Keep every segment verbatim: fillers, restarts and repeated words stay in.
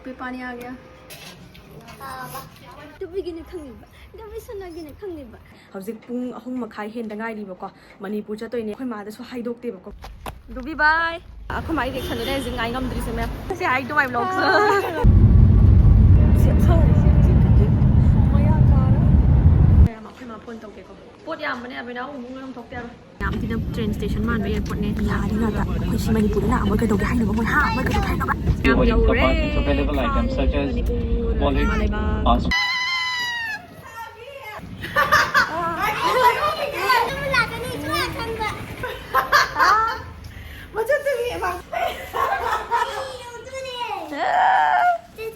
ꯄꯦꯄꯥꯅꯤ ꯑꯥ ꯒꯌꯥ꯫ ꯇꯨꯕꯤꯒꯤꯅꯦ ꯈꯪꯉꯤꯕ, ꯒꯕꯤꯁꯅꯒꯤꯅꯦ ꯈꯪꯉꯤꯕ꯫ ꯍꯧꯖꯤꯛ ꯄꯨꯡ ꯑꯍꯨꯝ ꯃꯈꯥꯏ ꯍꯦꯟꯗ ꯉꯥꯏꯔꯤꯕꯀꯣ꯫ ꯃꯅꯤꯄꯨꯔ ꯆꯠꯇꯣꯏꯅꯦ꯫ ꯑꯩꯈꯣꯏ ꯃꯥꯗꯁꯨ ꯍꯥꯏꯗꯣꯛꯇꯦꯕꯀꯣ꯫ ꯗꯨꯕꯤ ꯕꯥꯏ꯫ ꯑꯩꯈꯣꯏ ꯃꯥꯒꯤ ꯔꯤꯌꯦꯛꯁꯟꯗꯨꯅꯦ ꯍꯧꯖꯤꯛ ꯉꯥꯏ ꯉꯝꯗ꯭ꯔꯤꯁꯦ, ꯃꯌꯥꯝ꯫ ꯁꯤ ꯍꯥꯏ ꯇꯨ ꯃꯥꯏ ꯕ꯭ꯂꯣꯒꯁ꯫ ꯃꯌꯥꯝ ꯑꯩꯈꯣꯏ ꯃꯥ ꯐꯣꯟ ꯇꯧꯒꯦꯀꯣ꯫ ꯄꯣꯠ ꯌꯥꯝꯕꯅꯦ ꯑꯕꯦꯅꯥ, ꯑꯃꯨꯛ ꯌꯥꯝ ꯊꯣꯛꯇꯦ ꯍꯥꯏꯕ꯫ ꯌꯥꯝ ꯊꯤꯅ ꯇ꯭ꯔꯦꯟ ꯁ꯭ꯇꯦꯁꯟ ꯃꯥꯟꯕ ꯑꯦꯌꯔꯄꯣꯔꯠꯅꯦ꯫ ꯌꯥꯔꯤ ꯉꯥꯛꯇ꯫ ꯑꯩꯈꯣꯏ ꯁꯤ ꯃꯅꯤꯄꯨꯔꯗꯅ ꯑꯃ ꯀꯩꯗꯧꯒꯦ ꯍꯥꯏꯅꯣꯕ? ꯃꯣꯏ ꯍꯥ ꯑꯃ ꯀꯩꯗꯧꯒꯦ ꯍꯥꯏꯅꯣꯕ? ꯌꯥꯝ ꯌꯧꯔꯦ꯫ ꯃꯅꯤꯄꯨꯔ, ꯏꯃꯥ ꯂꯩꯕꯥꯛ꯫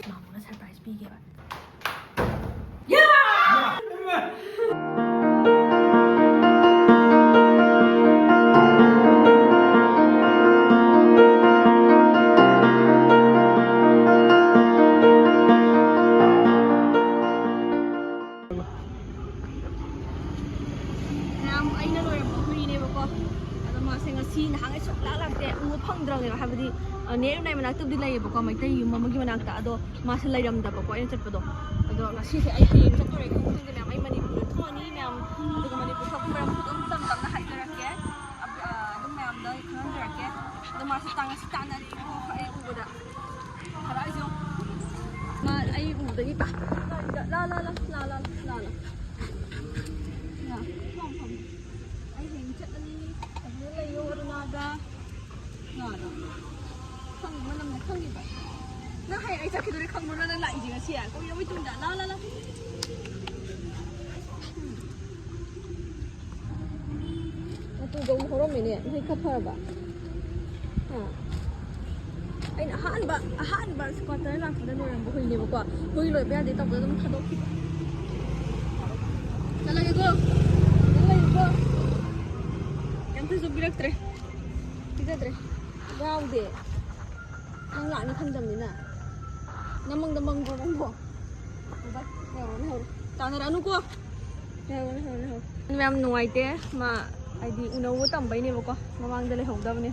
ꯃꯥꯃꯣꯅ ꯁꯔꯄ꯭ꯔꯥꯏꯖ ꯄꯤꯒꯦꯕ꯫ ꯃꯌꯥꯝ, ꯑꯩꯅ ꯂꯣꯏꯔꯝꯕ ꯍꯨꯏꯅꯦꯕꯀꯣ꯫ ꯑꯗꯣ ꯃꯥꯁꯦ ꯉꯁꯤ ꯅꯍꯥꯟꯈꯩ ꯁꯨꯡꯂꯥꯛ ꯂꯥꯛꯇꯦ, ꯎꯕ ꯐꯪꯗ꯭ꯔꯕꯅꯦꯕ꯫ ꯍꯥꯏꯕꯗꯤ, ꯑ, ꯅꯦ ꯏꯔꯨꯅꯥꯏ ꯃꯅꯥꯛꯇꯕꯨꯗꯤ ꯂꯩꯌꯦꯕꯀꯣ, ꯃꯩꯇꯩ ꯌꯨꯝ ꯑꯃꯒꯤ ꯃꯅꯥꯛꯇ꯫ ꯑꯗꯣ ꯃꯥꯁꯦ ꯂꯩꯔꯝꯗꯕꯀꯣ ꯑꯩꯅ ꯆꯠꯄꯗꯣ꯫ ꯑꯗꯣ ꯉꯁꯤꯁꯦ ꯑꯩ ꯍꯌꯦꯡ ꯆꯠꯇꯣꯔꯦ ꯈꯪꯗꯦ ꯃꯌꯥꯝ꯫ ꯑꯩ ꯃꯅꯤꯄꯨꯔꯗ ꯊꯣꯛꯑꯅꯤ ꯃꯌꯥꯝ, ꯑꯗꯨꯒ ꯃꯅꯤꯄꯨꯔ ꯊꯣꯛꯄ ꯃꯔꯝꯁꯨ ꯑꯗꯨꯝ ꯇꯝ ꯇꯝꯅ ꯍꯥꯏꯖꯔꯛꯀꯦ꯫ ꯑ, ꯑꯗꯨꯝ ꯃꯌꯥꯝꯗ ꯑꯩ ꯈꯪꯍꯟꯖꯔꯛꯀꯦ꯫ ꯑꯗꯣ ꯃꯥꯁꯦ ꯇꯥ-, ꯉꯁꯤ ꯇꯥꯟꯅꯔꯛꯑꯦꯕꯀꯣ ꯑꯩ ꯎꯕꯗ꯫ ꯍꯔꯥꯏꯖꯣ꯫ ꯃꯥ ꯑꯩ ꯎꯕꯗꯒꯤ ꯇꯥ-, ꯂꯥ, ꯂꯥ, ꯂꯥ꯫ ꯂꯥ, ꯐꯝ, ꯐꯝ꯫ ꯑꯩ ꯍꯌꯦꯡ ꯆꯠꯂꯅꯤ꯫ ꯑꯗꯨꯗ ꯂꯩꯌꯣ, ꯑꯔꯨꯅꯥꯗ꯫ ꯂꯥ, ꯂꯥ꯫ ꯈꯪꯉꯤ, ꯃꯅꯝꯅ ꯈꯪꯉꯤꯕ꯫ ꯅꯪ ꯍꯌꯦꯡ ꯑꯩ ꯆꯠꯈꯤꯗꯣꯔꯦ ꯈꯪꯕ꯭ꯔꯣ? ꯅꯪ ꯂꯥꯛꯏꯁꯦ ꯉꯁꯤ꯫ ꯀꯨꯏꯔꯕꯩ ꯇꯨꯡꯗ꯫ ꯂꯥ, ꯂꯥ, ꯂꯥ꯫ ꯃꯇꯨꯒ ꯑꯃꯨꯛ ꯍꯧꯔꯝꯃꯦꯅꯦ꯫ ꯅꯣꯏ ꯈꯔ ꯐꯔꯕ? ꯍꯥ? ꯑꯩꯅ ꯑꯍꯥꯟꯕ, ꯑꯍꯥꯟꯕ ꯁ꯭ꯀ꯭ꯋꯥꯇꯔ ꯂꯥꯛꯄꯗ ꯂꯣꯏꯔꯝꯕ ꯍꯨꯏꯅꯦꯕꯀꯣ꯫ ꯍꯨꯏ ꯂꯣꯏꯕ ꯌꯥꯗꯦ ꯇꯧꯕꯗ ꯑꯗꯨꯝ ꯊꯥꯗꯣꯛꯈꯤꯕ꯫ ꯆꯠꯂꯒꯦꯀꯣ꯫ ꯅꯪ ꯂꯩꯌꯨꯀꯣ꯫ ꯀꯩꯝꯇꯁꯨ ꯄꯤꯔꯛꯇ꯭ꯔꯦ꯫ ꯄꯤꯖꯗ꯭ꯔꯦ꯫ ꯌꯥꯎꯗꯦ꯫ ꯅꯪ ꯂꯥꯛꯅꯤ ꯈꯟꯗꯕꯅꯤꯅ꯫ ꯅꯃꯪꯗ ꯃꯪꯕ꯭ꯔꯣ ꯅꯪꯕꯣ? ꯕꯥꯏ, ꯂꯩꯍꯧꯔꯣ, ꯂꯩꯍꯧꯔꯣ꯫ ꯇꯥꯟꯅꯔꯛꯑꯅꯨꯀꯣ꯫ ꯂꯩꯍꯧꯔꯣ, ꯂꯩꯍꯧꯔꯣ, ꯂꯩꯍꯧꯔꯣ꯫ ꯃꯌꯥꯝ ꯅꯨꯡꯉꯥꯏꯇꯦ꯫ ꯃꯥ ꯍꯥꯏꯗꯤ ꯎꯅꯧ ꯇꯝꯕꯩꯅꯦꯕꯀꯣ꯫ ꯃꯃꯥꯡꯗ ꯂꯩꯍꯧꯗꯕꯅꯦ꯫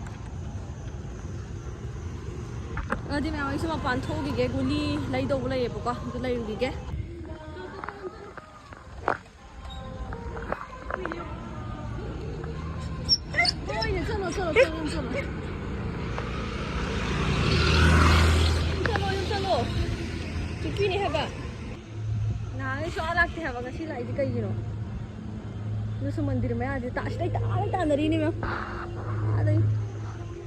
ꯑꯗꯨꯗꯤ ꯃꯌꯥꯝ, ꯑꯩꯁꯨ ꯃꯄꯥꯟ ꯊꯣꯛꯎꯈꯤꯒꯦ, ꯒꯨꯂꯤ ꯂꯩꯗꯧꯕ ꯂꯩꯌꯦꯕꯀꯣ, ꯑꯗꯨ ꯂꯩꯔꯨꯈꯤꯒꯦ꯫ ꯍꯣꯏꯅꯦ, ꯆꯠꯂꯣ, ꯆꯠꯂꯣ, ꯆꯠꯂꯣ, ꯆꯠꯂꯣ꯫ ꯌꯨꯝ ꯆꯠꯂꯣ, ꯌꯨꯝ ꯆꯠꯂꯣ꯫ ꯆꯨꯞꯄꯤꯅꯦ ꯍꯥꯏꯕ꯫ ꯅꯍꯥꯟꯒꯩ ꯁꯨꯡꯂꯥꯛ ꯂꯥꯛꯇꯦ ꯍꯥꯏꯕ, ꯉꯁꯤ ꯂꯥꯛꯏꯁꯦ ꯀꯩꯒꯤꯅꯣ? ꯑꯗꯨꯁꯨ ꯃꯟꯗꯤꯔ ꯃꯌꯥꯗꯤ ꯇꯥ-, ꯑꯁꯤꯗꯩ ꯇꯥ-, ꯑꯥꯗꯩ ꯇꯥꯟꯅꯔꯤꯅꯦ ꯃꯌꯥꯝ꯫ ꯑꯗꯩ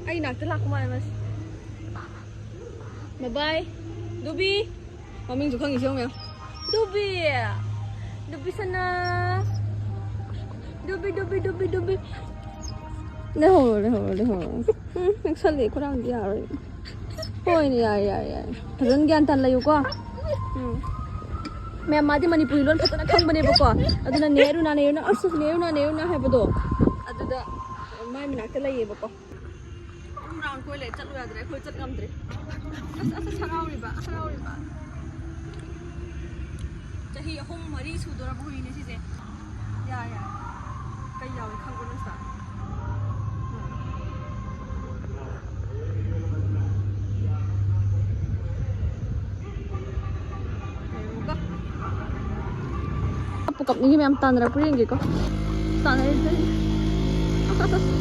ꯑꯩ ꯅꯥꯛꯇ ꯂꯥꯛꯄ ꯃꯥꯜꯂꯦ ꯃꯥꯁꯦ꯫ ꯕꯥꯏ ꯕꯥꯏ꯫ ꯗꯨꯕꯤ꯫ ꯃꯃꯤꯡꯁꯨ ꯈꯪꯉꯤꯁꯦ ꯌꯦꯡꯉꯨ ꯃꯌꯥꯝ꯫ ꯗꯨꯕꯤ꯫ ꯗꯨꯕꯤ ꯁꯅꯥ꯫ ꯗꯨꯕꯤ, ꯗꯨꯕꯤ, ꯗꯨꯕꯤ, ꯗꯨꯕꯤ꯫ ꯂꯩꯍꯧꯔꯣ, ꯂꯩꯍꯧꯔꯣ, ꯂꯩꯍꯧꯔꯣ꯫ ꯎꯝ, ꯅꯛꯁꯜꯂꯦ, ꯈꯨꯗꯥꯡꯗꯤ ꯌꯥꯔꯣꯏ꯫ ꯍꯣꯏꯅꯦ, ꯌꯥꯔꯦ, ꯌꯥꯔꯦ, ꯌꯥꯔꯦ꯫ ꯐꯖꯅ ꯒ꯭ꯌꯥꯟ ꯇꯥꯅ ꯂꯩꯌꯨꯀꯣ꯫ ꯎꯝ꯫ ꯃꯌꯥꯝ, ꯃꯥꯗꯤ ꯃꯅꯤꯄꯨꯔꯤ ꯂꯣꯟ ꯐꯖꯅ ꯈꯪꯕꯅꯦꯕꯀꯣ꯫ ꯑꯗꯨꯅ "ꯅꯦꯔꯨꯅꯥ, ꯅꯦꯔꯨꯅꯥ", ꯑꯁ, "ꯅꯦꯔꯨꯅꯥ, ꯅꯦꯔꯨꯅꯥ" ꯍꯥꯏꯕꯗꯣ꯫ ꯑꯗꯨꯗ ꯃꯥꯏ ꯃꯅꯥꯛꯇ ꯂꯩꯌꯦꯕꯀꯣ꯫ ꯑꯗꯨꯝ ꯔꯥꯎꯟ ꯀꯣꯏ ꯂꯩ, ꯆꯠꯂꯨ ꯌꯥꯗ꯭ꯔꯦ, ꯑꯩꯈꯣꯏ ꯆꯠ ꯉꯝꯗ꯭ꯔꯦ꯫ ꯑꯁ, ꯑꯁ, ꯑꯁ, ꯍꯔꯥꯎꯔꯤꯕ, ꯍꯔꯥꯎꯔꯤꯕ꯫ ꯆꯍꯤ ꯑꯍꯨꯝ ꯃꯔꯤ ꯁꯨꯗꯣꯔꯕ ꯍꯨꯏꯅꯦ ꯁꯤꯁꯦ꯫ ꯌꯥ, ꯌꯥ꯫ ꯀꯩ ꯌꯥꯎꯏ ꯈꯪꯕ꯭ꯔꯣ ꯅꯪ ꯁꯤꯗ? ꯎꯝ꯫ ꯌꯦꯡꯉꯨꯀꯣ꯫ ꯀꯞꯄꯨ ꯀꯞꯅꯤꯡꯉꯤ ꯃꯌꯥꯝ, ꯇꯥꯟꯅꯔꯛꯄ꯭ꯔꯥ ꯌꯦꯡꯒꯦꯀꯣ꯫ ꯇꯥꯟꯅꯔꯛꯇ꯭ꯔꯦ꯫ ꯑꯁ, ꯑꯁ, ꯑꯁ꯫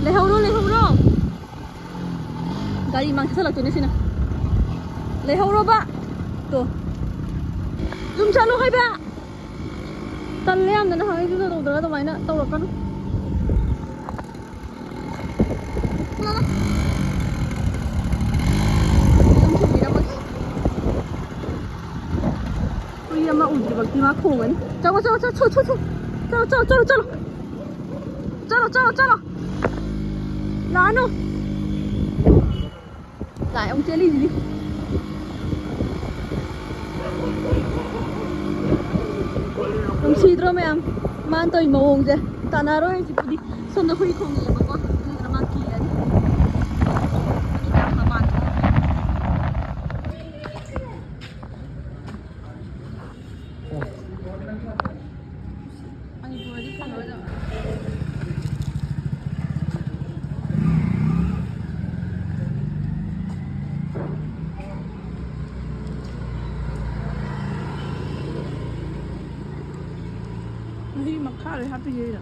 ꯂꯩꯍꯧꯔꯣ, ꯂꯩꯍꯧꯔꯣ꯫ ꯒꯥꯔꯤ ꯃꯥꯡ ꯆꯠꯁꯜꯂꯛꯇꯣꯏꯅꯦ ꯁꯤꯅ꯫ ꯂꯩꯍꯧꯔꯣꯕ꯫ ꯇꯣ꯫ ꯌꯨꯝ ꯆꯠꯂꯣ ꯍꯥꯏꯕ꯫ ꯇꯜꯂꯦ ꯌꯥꯝꯅ, ꯅꯍꯥꯟꯒꯩꯁꯨ ꯇꯧꯗ꯭ꯔꯒ ꯑꯗꯨꯃꯥꯏꯅ ꯇꯧꯔꯛꯀꯅꯨ꯫ ꯌꯨꯝ ꯊꯤꯟꯕꯤꯔꯝꯃꯒꯦ꯫ ꯍꯨꯏ ꯑꯃ ꯎꯗ꯭ꯔꯤꯕꯛꯇꯤ ꯃꯥ ꯈꯣꯡꯒꯅꯤ꯫ ꯆꯠꯂꯣ, ꯆꯠꯂꯣ, ꯆꯠꯂꯣ, ꯆꯠꯂꯣ, ꯆꯠꯂꯣ꯫ ꯆꯠꯂꯣ, ꯆꯠꯂꯣ, ꯆꯠꯂꯣ꯫ ꯂꯥꯛꯑꯅꯨ꯫ ꯂꯥꯛꯑꯦ ꯑꯃꯨꯛ ꯆꯦꯜꯂꯤꯁꯤꯗꯤ꯫ ꯅꯨꯡꯁꯤꯗ꯭ꯔꯣ ꯃꯌꯥꯝ? ꯃꯥꯅ ꯇꯧꯔꯤ ꯃꯑꯣꯡꯁꯦ꯫ ꯇꯥꯟꯅꯔꯣꯏ ꯍꯧꯖꯤꯛꯄꯨꯗꯤ꯫ ꯁꯣꯝꯗ ꯍꯨꯏ ꯈꯣꯡꯉꯛꯑꯦꯕꯀꯣ꯫ ꯑꯗꯨꯗꯨꯅ ꯃꯥ ꯀꯤꯔꯅꯤ꯫ ꯃꯤ ꯃꯌꯥꯝ ꯃꯄꯥꯟ ꯊꯣꯛꯑꯒ꯫ ꯃꯅꯤꯄꯨꯔꯗꯤ ꯐꯪꯉꯔꯣꯏꯗꯕ꯫ ꯁꯥꯔꯦ ꯍꯥꯞꯄꯤꯒꯦ ꯑꯩꯅ꯫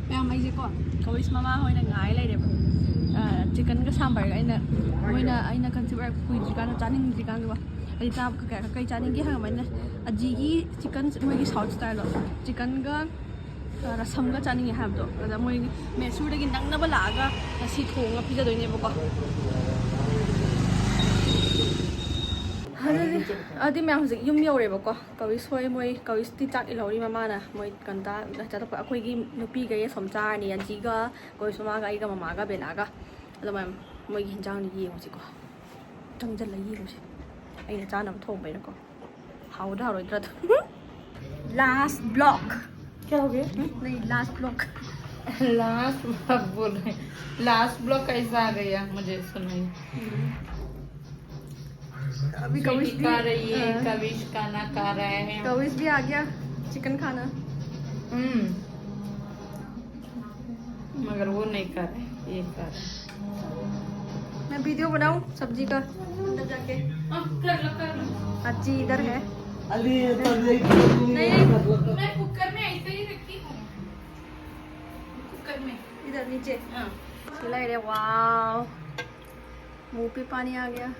ꯃꯌꯥꯝ, ꯑꯩꯁꯦꯀꯣ, ꯀꯧꯔꯤꯁ ꯃꯃꯥ ꯍꯣꯏꯅ ꯉꯥꯏ ꯂꯩꯔꯦꯕ꯫ ꯆꯤꯛꯀꯟꯒ ꯁꯥꯝꯕꯔꯒ ꯑꯩꯅ, ꯃꯣꯏꯅ, ꯑꯩꯅ ꯀꯟꯁꯤꯞ ꯑꯣꯏꯔꯛꯄ ꯀꯨꯏꯗ꯭ꯔꯤꯀꯥꯟꯗ ꯆꯥꯅꯤꯡꯗ꯭ꯔꯤꯀꯥꯟꯗꯀꯣ, ꯑꯩ ꯆꯥꯕ ꯀꯩ ꯀꯩ ꯆꯥꯅꯤꯡꯒꯦ ꯍꯪꯉꯝꯕ ꯑꯩꯅ ꯑꯖꯤꯒꯤ ꯆꯤꯛꯀꯟ, ꯃꯣꯏꯒꯤ ꯁꯥꯎꯠ ꯁ꯭ꯇꯥꯏꯜꯗꯣ, ꯆꯤꯛꯀꯟꯒ ꯔꯁꯝꯒ ꯆꯥꯅꯤꯡꯉꯦ ꯍꯥꯏꯕꯗꯣ, ꯑꯗ ꯃꯣꯏ ꯃꯦꯁꯨꯔꯗꯒꯤ ꯅꯪꯅꯕ ꯂꯥꯛꯑꯒ ꯉꯁꯤ ꯊꯣꯡꯉꯒ ꯄꯤꯖꯗꯣꯏꯅꯦꯕꯀꯣ꯫ ꯑꯗꯨꯗꯤ, ꯑꯗꯨꯗꯤ ꯃꯌꯥꯝ ꯍꯧꯖꯤꯛ ꯌꯨꯝ ꯌꯧꯔꯦꯕꯀꯣ꯫ ꯀꯧꯔꯤꯁ ꯍꯣꯏ, ꯃꯣꯏ ꯀꯧꯔꯤꯁꯇꯤ ꯆꯥꯛ ꯏꯜꯍꯧꯔꯤ ꯃꯃꯥꯅ, ꯃꯣꯏ ꯀꯟꯇꯥ ꯆꯥꯊꯣꯛꯄ꯫ ꯑꯩꯈꯣꯏꯒꯤ ꯅꯨꯄꯤꯈꯩ ꯑꯁꯣꯝ ꯆꯥꯔꯅꯤ, ꯑꯟꯇꯤꯒ ꯀꯧꯔꯤꯁ ꯃꯃꯥꯒ ꯑꯩꯒ ꯃꯃꯥꯒ ꯕꯦꯂꯥꯒ꯫ ꯑꯗꯣ ꯃꯌꯥꯝ, ꯃꯣꯏꯒꯤ ꯍꯤꯟꯖꯥꯡꯗꯤ ꯌꯦꯡꯉꯨꯁꯤꯀꯣ, ꯆꯪꯁꯤꯜꯂꯒ ꯌꯦꯡꯉꯨꯁꯤ꯫ ꯑꯩꯅ ꯆꯥꯅꯕ ꯊꯣꯡꯕꯩꯅꯀꯣ꯫ ꯍꯥꯎꯗ꯭ꯔꯥ ꯍꯥꯎꯔꯣꯏꯗ꯭ꯔꯥ ꯑꯗꯨ꯫ Last vlog. क्या हो गया? नहीं, last vlog. लास्ट ब्लॉग बोल रहे हैं। लास्ट ब्लॉग कैसा आ गया मुझे सुनाइए। अभी स्वीटी कविश भी, खा रही है, हाँ। कविश खाना खा रहा है। कविश भी आ गया चिकन खाना। हम्म। मगर वो नहीं खा रहे, ये खा रहे। मैं वीडियो बनाऊं सब्जी का अंदर जाके? हाँ, कर लो, कर लो। अच्छी इधर है। अभी तो नहीं, नहीं, मैं कुकर में ऐसे ही रखी हूँ, कुकर में। इधर नीचे। हाँ। सिलाई रे, वाओ, मुंह पे पानी आ गया।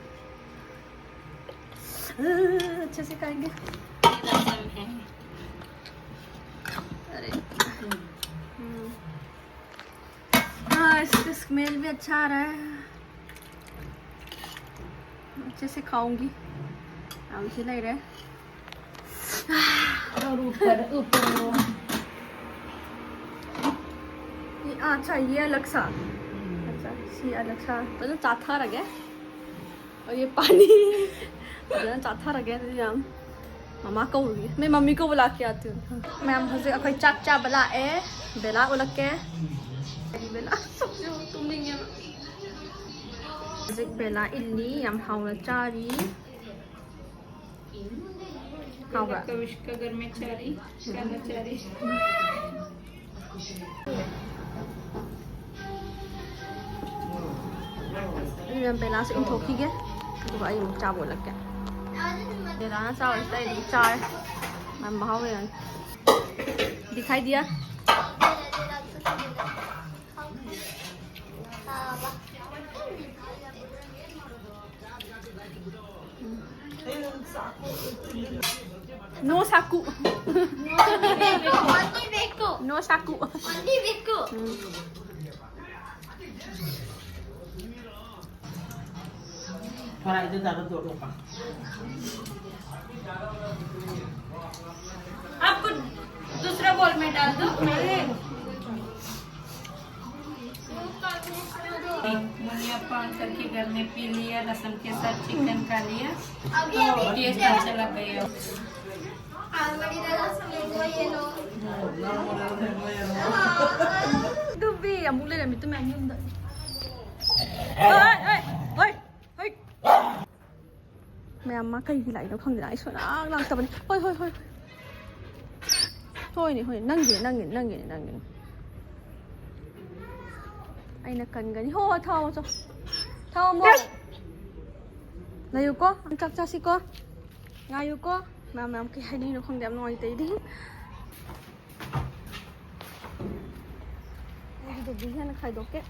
अच्छे से खाएंगे। ये रसम है। अरे। हम्म। हाँ, इसका स्मेल भी अच्छा आ रहा है। अच्छे से खाऊंगी। आराम से ले रहे। और ऊपर, ऊपर वो। ये, अच्छा, ये अलग सा। अच्छा, ये अलग सा। मतलब, चाथा रह गया। और ये पानी। ꯐꯖꯅ ꯆꯥꯊꯔꯒꯦ ꯑꯗꯨꯗꯤ ꯌꯥꯝ꯫ ꯃꯃꯥ ꯀꯧꯔꯨꯒꯦ꯫ ꯃꯩ ꯃꯝꯃꯤ ꯀꯧꯕ ꯂꯥꯛꯀꯦ ꯑꯗꯨ꯫ ꯃꯌꯥꯝ ꯍꯧꯖꯤꯛ ꯑꯩꯈꯣꯏ ꯆꯥꯛ ꯆꯥꯕ ꯂꯥꯛꯑꯦ꯫ ꯕꯦꯂꯥ ꯎꯠꯂꯛꯀꯦ꯫ ꯕꯦꯂꯥ꯫ ꯇꯨꯝꯅꯤꯡꯉꯦꯕ꯫ ꯍꯧꯖꯤꯛ ꯕꯦꯂꯥ ꯏꯜꯂꯤ꯫ ꯌꯥꯝ ꯍꯥꯎꯅ ꯆꯥꯔꯤ꯫ ꯍꯥꯎꯕ꯭ꯔꯥ? ꯀꯧꯔꯤꯁꯀ ꯒꯔꯃꯦ ꯆꯥꯔꯤ꯫ ꯀꯟꯅ ꯆꯥꯔꯤ꯫ ꯑꯗꯨꯅ ꯕꯦꯂꯥꯁꯨ ꯏꯟꯊꯣꯛꯈꯤꯒꯦ꯫ ꯑꯗꯨꯒ ꯑꯩ ꯑꯃꯨꯛ ꯆꯥꯕ ꯑꯣꯜꯂꯛꯀꯦ꯫ ꯗꯗꯥꯅ ꯆꯥꯕꯁꯤꯗ ꯑꯩ ꯑꯗꯨꯝ ꯆꯥꯔꯦ꯫ ꯌꯥꯝ ꯃꯍꯥꯎ ꯂꯩꯔꯅꯤ꯫ ꯗꯤꯈꯥꯏ ꯗꯤꯌꯥ꯫ ꯅꯣ ꯁꯥꯀꯨ꯫ ꯅꯣ ꯁꯥꯀꯨ꯫ थोड़ा इधर ज्यादा दो लोग का। आपको दूसरा बाउल में डाल दो। मुनिया पान करके घर में पी लिया, रसम के साथ चिकन खा लिया। अभी, अभी। टेस्ट अच्छा लग गया। ꯑꯗꯨꯕꯤ ꯑꯃꯨꯛ ꯂꯩꯔꯝꯃꯤ ꯇꯨ ꯃꯌꯥꯝ ꯌꯨꯝꯗ꯫ ꯍꯣꯏ, ꯍꯣꯏ, ꯍꯣꯏ, ꯍꯣꯏ꯫ ꯃꯌꯥꯝ ꯃꯥ ꯀꯩꯒꯤ ꯂꯥꯛꯏꯅꯣ ꯈꯪꯗꯦ, ꯑꯩ ꯁꯨꯡꯂꯥꯛ ꯂꯥꯛꯇꯕꯅꯤ꯫ ꯍꯣꯏ, ꯍꯣꯏ, ꯍꯣꯏ, ꯍꯣꯏ꯫ ꯍꯣꯏꯅꯦ, ꯍꯣꯏ, ꯅꯪꯒꯤꯅꯦ, ꯅꯪꯒꯤꯅꯦ, ꯅꯪꯒꯤꯅꯦ, ꯅꯪꯒꯤꯅꯦ꯫ ꯑꯩꯅ ꯀꯟꯒꯅꯤ꯫ ꯍꯣ, ꯍꯣ, ꯊꯥꯎ ꯆꯣ꯫ ꯊꯥꯎ ꯑꯃꯨꯛ꯫ ꯂꯩꯌꯨꯀꯣ, ꯆꯥꯛ ꯆꯥꯁꯤꯀꯣ꯫ ꯉꯥꯏꯌꯨꯀꯣ꯫ ꯃꯌꯥꯝ, ꯃꯌꯥꯝ ꯀꯩ ꯍꯥꯏꯅꯤꯡꯉꯤꯅꯣ ꯈꯪꯗꯦ, ꯌꯥꯝ ꯅꯨꯡꯉꯥꯏꯇꯦ ꯑꯩꯗꯤ꯫ ꯑꯩꯒꯤꯗꯨꯕꯨ ꯍꯦꯟꯅ ꯈꯥꯏꯗꯣꯛꯀꯦ꯫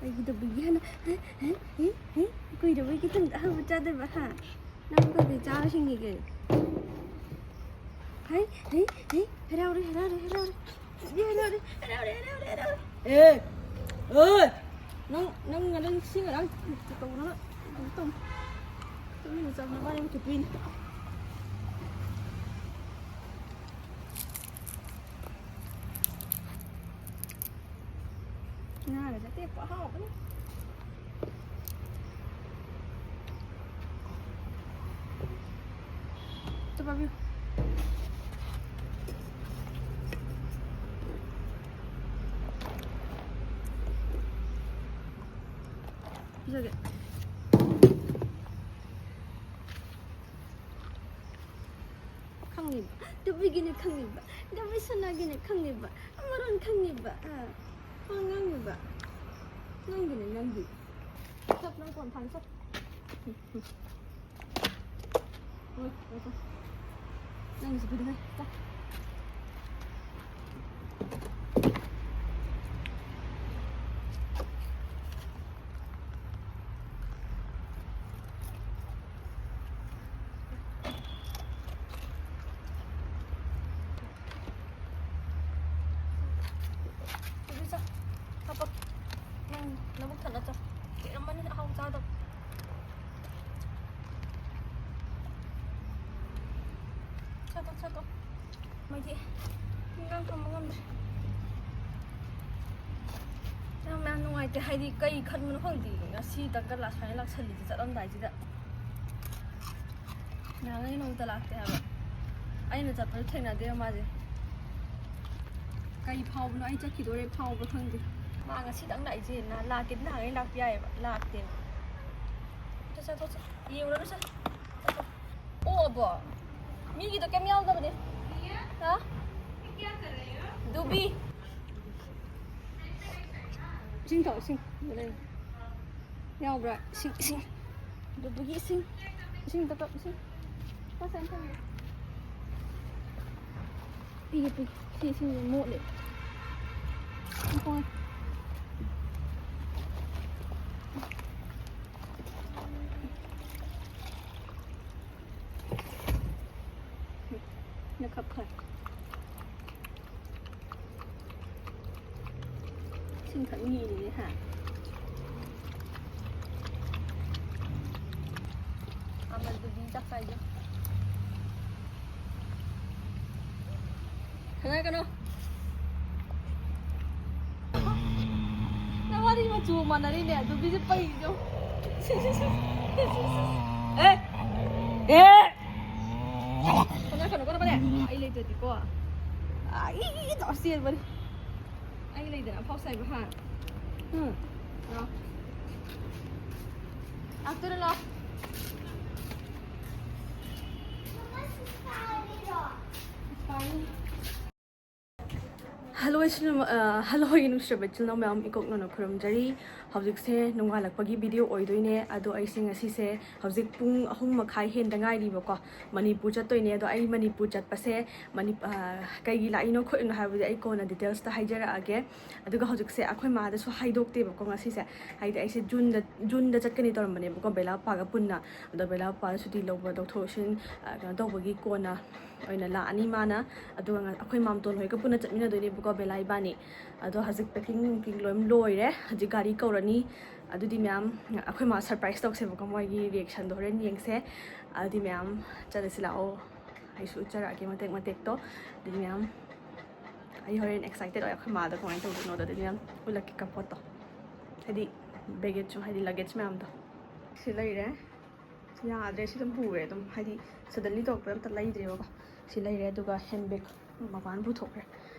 ꯑꯩꯒꯤꯗꯨꯕꯨ ꯍꯦꯟꯅ, ꯍꯦ, ꯍꯦ, ꯍꯦ, ꯍꯦ, ꯀꯨꯏꯔꯕꯒꯤ ꯇꯨꯡꯗ ꯑꯍꯥꯎꯕ ꯆꯥꯗꯕ, ꯍꯥ? ꯅꯪ ꯀꯩꯀꯩ ꯆꯥꯕ ꯁꯤꯡꯉꯤꯒꯦ? ꯍꯩ, ꯍꯩ, ꯍꯩ, ꯍꯔꯥꯎꯔꯦ, ꯍꯔꯥꯎꯔꯦ, ꯍꯔꯥꯎꯔꯦ꯫ ꯍꯔꯥꯎꯔꯦ, ꯍꯔꯥꯎꯔꯦ, ꯍꯔꯥꯎꯔꯦ, ꯍꯔꯥꯎꯔꯦ꯫ ꯑꯦ, ꯑꯣꯏ! ꯅꯪ, ꯅꯪ ꯉꯔꯥꯡ ꯁꯤ ꯉꯔꯥꯡ ꯇꯧꯗꯅ ꯀꯩꯅꯣ ꯇꯧ꯫ ꯇꯨꯃꯤꯟꯅ ꯆꯥꯕ ꯅꯕꯥꯅꯤ ꯑꯃ ꯊꯨꯞꯄꯤꯅꯤ꯫ ꯉꯥꯒꯁꯦ ꯑꯇꯦꯛꯄ ꯑꯍꯥꯎꯕꯅ꯫ ꯆꯠꯄꯕꯤꯌꯨ꯫ ꯄꯤꯖꯒꯦ꯫ ꯈꯪꯉꯤꯕ? ꯇꯨꯕꯤꯒꯤꯅꯦ ꯈꯪꯉꯤꯕ? ꯇꯨꯕꯤ ꯁꯅꯥꯒꯤꯅꯦ ꯈꯪꯉꯤꯕ? ꯃꯔꯣꯟ ꯈꯪꯉꯤꯕ? ꯑꯥ, ꯋꯥ ꯉꯥꯡꯉꯤꯕ? ꯅꯪꯒꯤꯅꯦ, ꯅꯪꯒꯤ꯫ ꯆꯠ, ꯅꯪ ꯀꯣꯟ ꯊꯥꯡ ꯆꯠ꯫ ꯍꯣꯏ, ꯍꯣꯏ, ꯍꯣꯏ꯫ ꯅꯪꯒꯤꯁꯨ ꯄꯤꯔꯝꯃꯦ꯫ ꯆꯠ꯫ ꯑꯗꯨ ꯆꯥ꯫ ꯍꯥꯄꯛ꯫ ꯅꯪ ꯅꯕꯨꯛ ꯊꯟꯅ ꯆꯥ꯫ ꯀꯨꯏꯔꯝꯃꯅꯤ ꯑꯍꯥꯎ ꯆꯥꯗꯕ꯫ ꯆꯥꯊꯣꯛ, ꯆꯥꯊꯣꯛ꯫ ꯃꯣꯏꯗꯤ ꯏꯟꯖꯥꯡ ꯊꯣꯡꯕ ꯉꯝꯗ꯭ꯔꯦ꯫ ꯌꯥꯝ, ꯌꯥꯝ ꯅꯨꯡꯉꯥꯏꯇꯦ꯫ ꯍꯥꯏꯗꯤ ꯀꯩ ꯈꯟꯕꯅꯣ ꯈꯪꯗꯦ꯫ ꯉꯁꯤ ꯗꯪꯒꯜ ꯂꯥ ꯁꯨꯃꯥꯏꯅ ꯂꯥꯛꯁꯜꯂꯤꯁꯦ ꯆꯠꯂꯝꯗꯥꯏꯁꯤꯗ꯫ ꯅꯍꯥꯟꯉꯩ ꯅꯣꯡꯃꯇ ꯂꯥꯛꯇꯦ ꯍꯥꯏꯕ꯫ ꯑꯩꯅ ꯆꯠꯄꯗ ꯊꯦꯡꯅꯗꯦꯕ ꯃꯥꯁꯦ꯫ ꯀꯩ ꯐꯥꯎꯕꯅꯣ ꯑꯩ ꯆꯠꯈꯤꯗꯣꯔꯦ ꯐꯥꯎꯕ꯭ꯔꯥ ꯈꯪꯗꯦ꯫ ꯃꯥ ꯉꯁꯤꯗꯪ ꯂꯥꯛꯏꯁꯦ꯫ ꯅ-, ꯂꯥꯛꯀꯦꯗꯤ ꯅꯍꯥꯟꯉꯩ ꯂꯥꯛꯄ ꯌꯥꯏꯌꯦꯕ꯫ ꯂꯥꯛꯇꯦꯕ꯫ ꯆꯠ, ꯆꯠ, ꯆꯠ, ꯆꯠ꯫ ꯌꯦꯡꯉꯨꯔꯅꯨ, ꯆꯠ꯫ ꯆꯠ, ꯆꯠ꯫ ꯑꯣꯛꯑꯕꯣ? ꯃꯤꯒꯤꯗꯣ ꯀꯩꯝ ꯌꯥꯎꯗꯕꯅꯦ꯫ ꯍꯥ? ꯗꯨꯕꯤ꯫ ꯏꯁꯤꯡ ꯊꯛꯑꯣ, ꯏꯁꯤꯡ꯫ ꯌꯥꯎꯕ꯭ꯔꯥ? ꯏꯁꯤꯡ, ꯏꯁꯤꯡ꯫ ꯗꯨꯕꯤꯒꯤ ꯏꯁꯤꯡ꯫ ꯏꯁꯤꯡ ꯇꯞ ꯇꯞ, ꯏꯁꯤꯡ꯫ ꯄꯣꯠ ꯁꯥꯏꯅ ꯊꯝꯃꯦ꯫ ꯄꯤꯒꯦ, ꯄꯤꯒꯦ꯫ ꯁꯤ ꯏꯁꯤꯡꯁꯦ ꯃꯣꯠꯂꯦ꯫ ꯍꯣꯏ꯫ ꯅꯈꯞ ꯈꯔ꯫ ꯏꯁꯤꯡ ꯊꯛꯅꯤꯡꯉꯤꯅꯦ, ꯍꯥ? ꯑꯃꯗꯨꯗꯤ ꯆꯥꯛ ꯆꯥꯏꯁꯦ꯫ ꯈꯠꯅꯒꯅꯣ꯫ ꯅꯕꯥꯅꯤ ꯃꯆꯨ ꯃꯥꯟꯅꯔꯤꯅꯦ, ꯑꯗꯨꯒꯤꯁꯦ ꯄꯩꯗꯣ꯫ ꯑꯦ! ꯑꯦ! ꯈꯠꯅꯒꯅꯨꯀꯣ ꯅꯕꯥꯅꯤ꯫ ꯑꯩ ꯂꯩꯇ꯭ꯔꯗꯤꯀꯣ꯫ ꯑꯥ, ꯏ, ꯏ, ꯏ ꯇꯧꯔ ꯆꯦꯟꯕꯅꯤ꯫ ꯑꯩ ꯂꯩꯗꯅ ꯑꯐꯥꯎ ꯁꯥꯏꯕ, ꯍꯥ? ꯎꯝ꯫ ꯂꯥꯛꯇꯣꯏꯔꯣ, ꯂꯥꯛꯑꯣ꯫ ꯍꯜꯂꯣ ꯏꯆꯤꯜ ꯏꯅꯥꯎ, ꯍꯜꯂꯣ ꯏꯅꯨꯡꯁꯤꯔꯕ ꯏꯆꯤꯜ ꯏꯅꯥꯎ ꯃꯌꯥꯝ, ꯏꯀꯣꯛꯅꯅ ꯈꯨꯔꯨꯝꯖꯔꯤ꯫ ꯍꯧꯖꯤꯛꯁꯦ ꯅꯣꯡꯉꯥꯜꯂꯛꯄꯒꯤ ꯚꯤꯗꯤꯑꯣ ꯑꯣꯏꯗꯣꯏꯅꯦ꯫ ꯑꯗꯣ ꯑꯩꯁꯦ ꯉꯁꯤꯁꯦ ꯍꯧꯖꯤꯛ ꯄꯨꯡ ꯑꯍꯨꯝ ꯃꯈꯥꯏ ꯍꯦꯟꯗ ꯉꯥꯏꯔꯤꯕꯀꯣ꯫ ꯃꯅꯤꯄꯨꯔ ꯆꯠꯇꯣꯏꯅꯦ꯫ ꯑꯗꯣ ꯑꯩ ꯃꯅꯤꯄꯨꯔ ꯆꯠꯄꯁꯦ ꯃꯅꯤ-, ꯑ, ꯀꯩꯒꯤ ꯂꯥꯛꯏꯅꯣ ꯈꯣꯠꯂꯤꯅꯣ ꯍꯥꯏꯕꯗꯤ ꯑꯩ ꯀꯣꯟꯅ ꯗꯤꯇꯦꯜꯁꯇ ꯍꯥꯏꯖꯔꯛꯑꯒꯦ꯫ ꯑꯗꯨꯒ ꯍꯧꯖꯤꯛꯁꯦ ꯑꯩꯈꯣꯏ ꯃꯥꯗꯁꯨ ꯍꯥꯏꯗꯣꯛꯇꯦꯕꯀꯣ ꯉꯁꯤꯁꯦ꯫ ꯍꯥꯏꯗꯤ ꯑꯩꯁꯦ ꯖꯨꯟꯗ, ꯖꯨꯟꯗ ꯆꯠꯀꯅꯤ ꯇꯧꯔꯝꯕꯅꯦꯕꯀꯣ ꯕꯦꯂꯥ ꯄꯥꯒ ꯄꯨꯟꯅ꯫ ꯑꯗꯣ ꯕꯦꯂꯥ ꯄꯥ ꯁꯨꯇꯤ ꯂꯧꯕ, ꯂꯧꯊꯣꯛ ꯂꯧꯁꯤꯟ, ꯑ, ꯀꯩꯅꯣ ꯇꯧꯕꯒꯤ ꯀꯣꯟꯅ ꯑꯣꯏꯅ ꯂꯥꯛꯑꯅꯤ ꯃꯥꯅ꯫ ꯑꯗꯨꯒ ꯉ-, ꯑꯩꯈꯣꯏ ꯃꯥꯝꯇꯣꯟ ꯍꯣꯏꯒ ꯄꯨꯟꯅ ꯆꯠꯃꯤꯟꯅꯗꯣꯏꯅꯦꯕꯀꯣ ꯕꯦꯂꯥ ꯏꯕꯥꯅꯤ꯫ ꯑꯗꯣ ꯍꯧꯖꯤꯛ ꯄꯦꯀꯤꯡ ꯅꯨꯡꯀꯤꯡ ꯂꯣꯏ ꯂꯣꯏꯔꯦ꯫ ꯍꯧꯖꯤꯛ ꯒꯥꯔꯤ ꯀꯧꯔꯅꯤ꯫ ꯑꯗꯨꯗꯤ ꯃꯌꯥꯝ ꯑꯩꯈꯣꯏ ꯃꯥ ꯁꯔꯄ꯭ꯔꯥꯏꯁ ꯇꯧꯁꯦꯕꯀꯣ, ꯃꯣꯏꯒꯤ ꯔꯤꯌꯦꯛꯁꯟꯗꯣ ꯍꯣꯔꯦꯟ ꯌꯦꯡꯁꯦ꯫ ꯑꯗꯨꯗꯤ ꯃꯌꯥꯝ ꯆꯠꯂꯁꯤ ꯂꯥꯛꯑꯣ꯫ ꯑꯩꯁꯨ ꯎꯠꯆꯔꯛꯑꯒꯦ ꯃꯇꯦꯛ ꯃꯇꯦꯛꯇꯣ꯫ ꯑꯗꯨꯗꯤ ꯃꯌꯥꯝ ꯑꯩ ꯍꯣꯔꯦꯟ ꯑꯦꯛꯁꯥꯏꯇꯦꯠ ꯑꯣꯏ ꯑꯩꯈꯣꯏ ꯃꯥꯗ ꯀꯃꯥꯏꯅ ꯇꯧꯗꯣꯏꯅꯣꯗꯣ꯫ ꯑꯗꯨꯗꯤ ꯃꯌꯥꯝ ꯎꯠꯂꯛꯀꯦ ꯀꯄꯣꯠꯇꯣ꯫ ꯍꯥꯏꯗꯤ ꯕꯦꯒꯦꯖꯁꯨ, ꯍꯥꯏꯗꯤ ꯂꯒꯦꯖ ꯃꯌꯥꯝꯗꯣ꯫ ꯁꯤ ꯂꯩꯔꯦ꯫ ꯌꯥꯗ꯭ꯔꯦ, ꯁꯤ ꯑꯗꯨꯝ ꯄꯨꯔꯦ꯫ ꯑꯗꯨꯝ ꯍꯥꯏꯗꯤ ꯁꯗꯟꯂꯤ ꯇꯧꯔꯛꯄꯗ ꯑꯝꯇ ꯂꯩꯗ꯭ꯔꯦꯕꯀꯣ꯫ ꯁꯤ ꯂꯩꯔꯦ, ꯑꯗꯨꯒ ꯍꯦꯟ ꯕꯦꯒ ꯃꯄꯥꯟ ꯄꯨꯊꯣꯛꯈ꯭ꯔꯦ꯫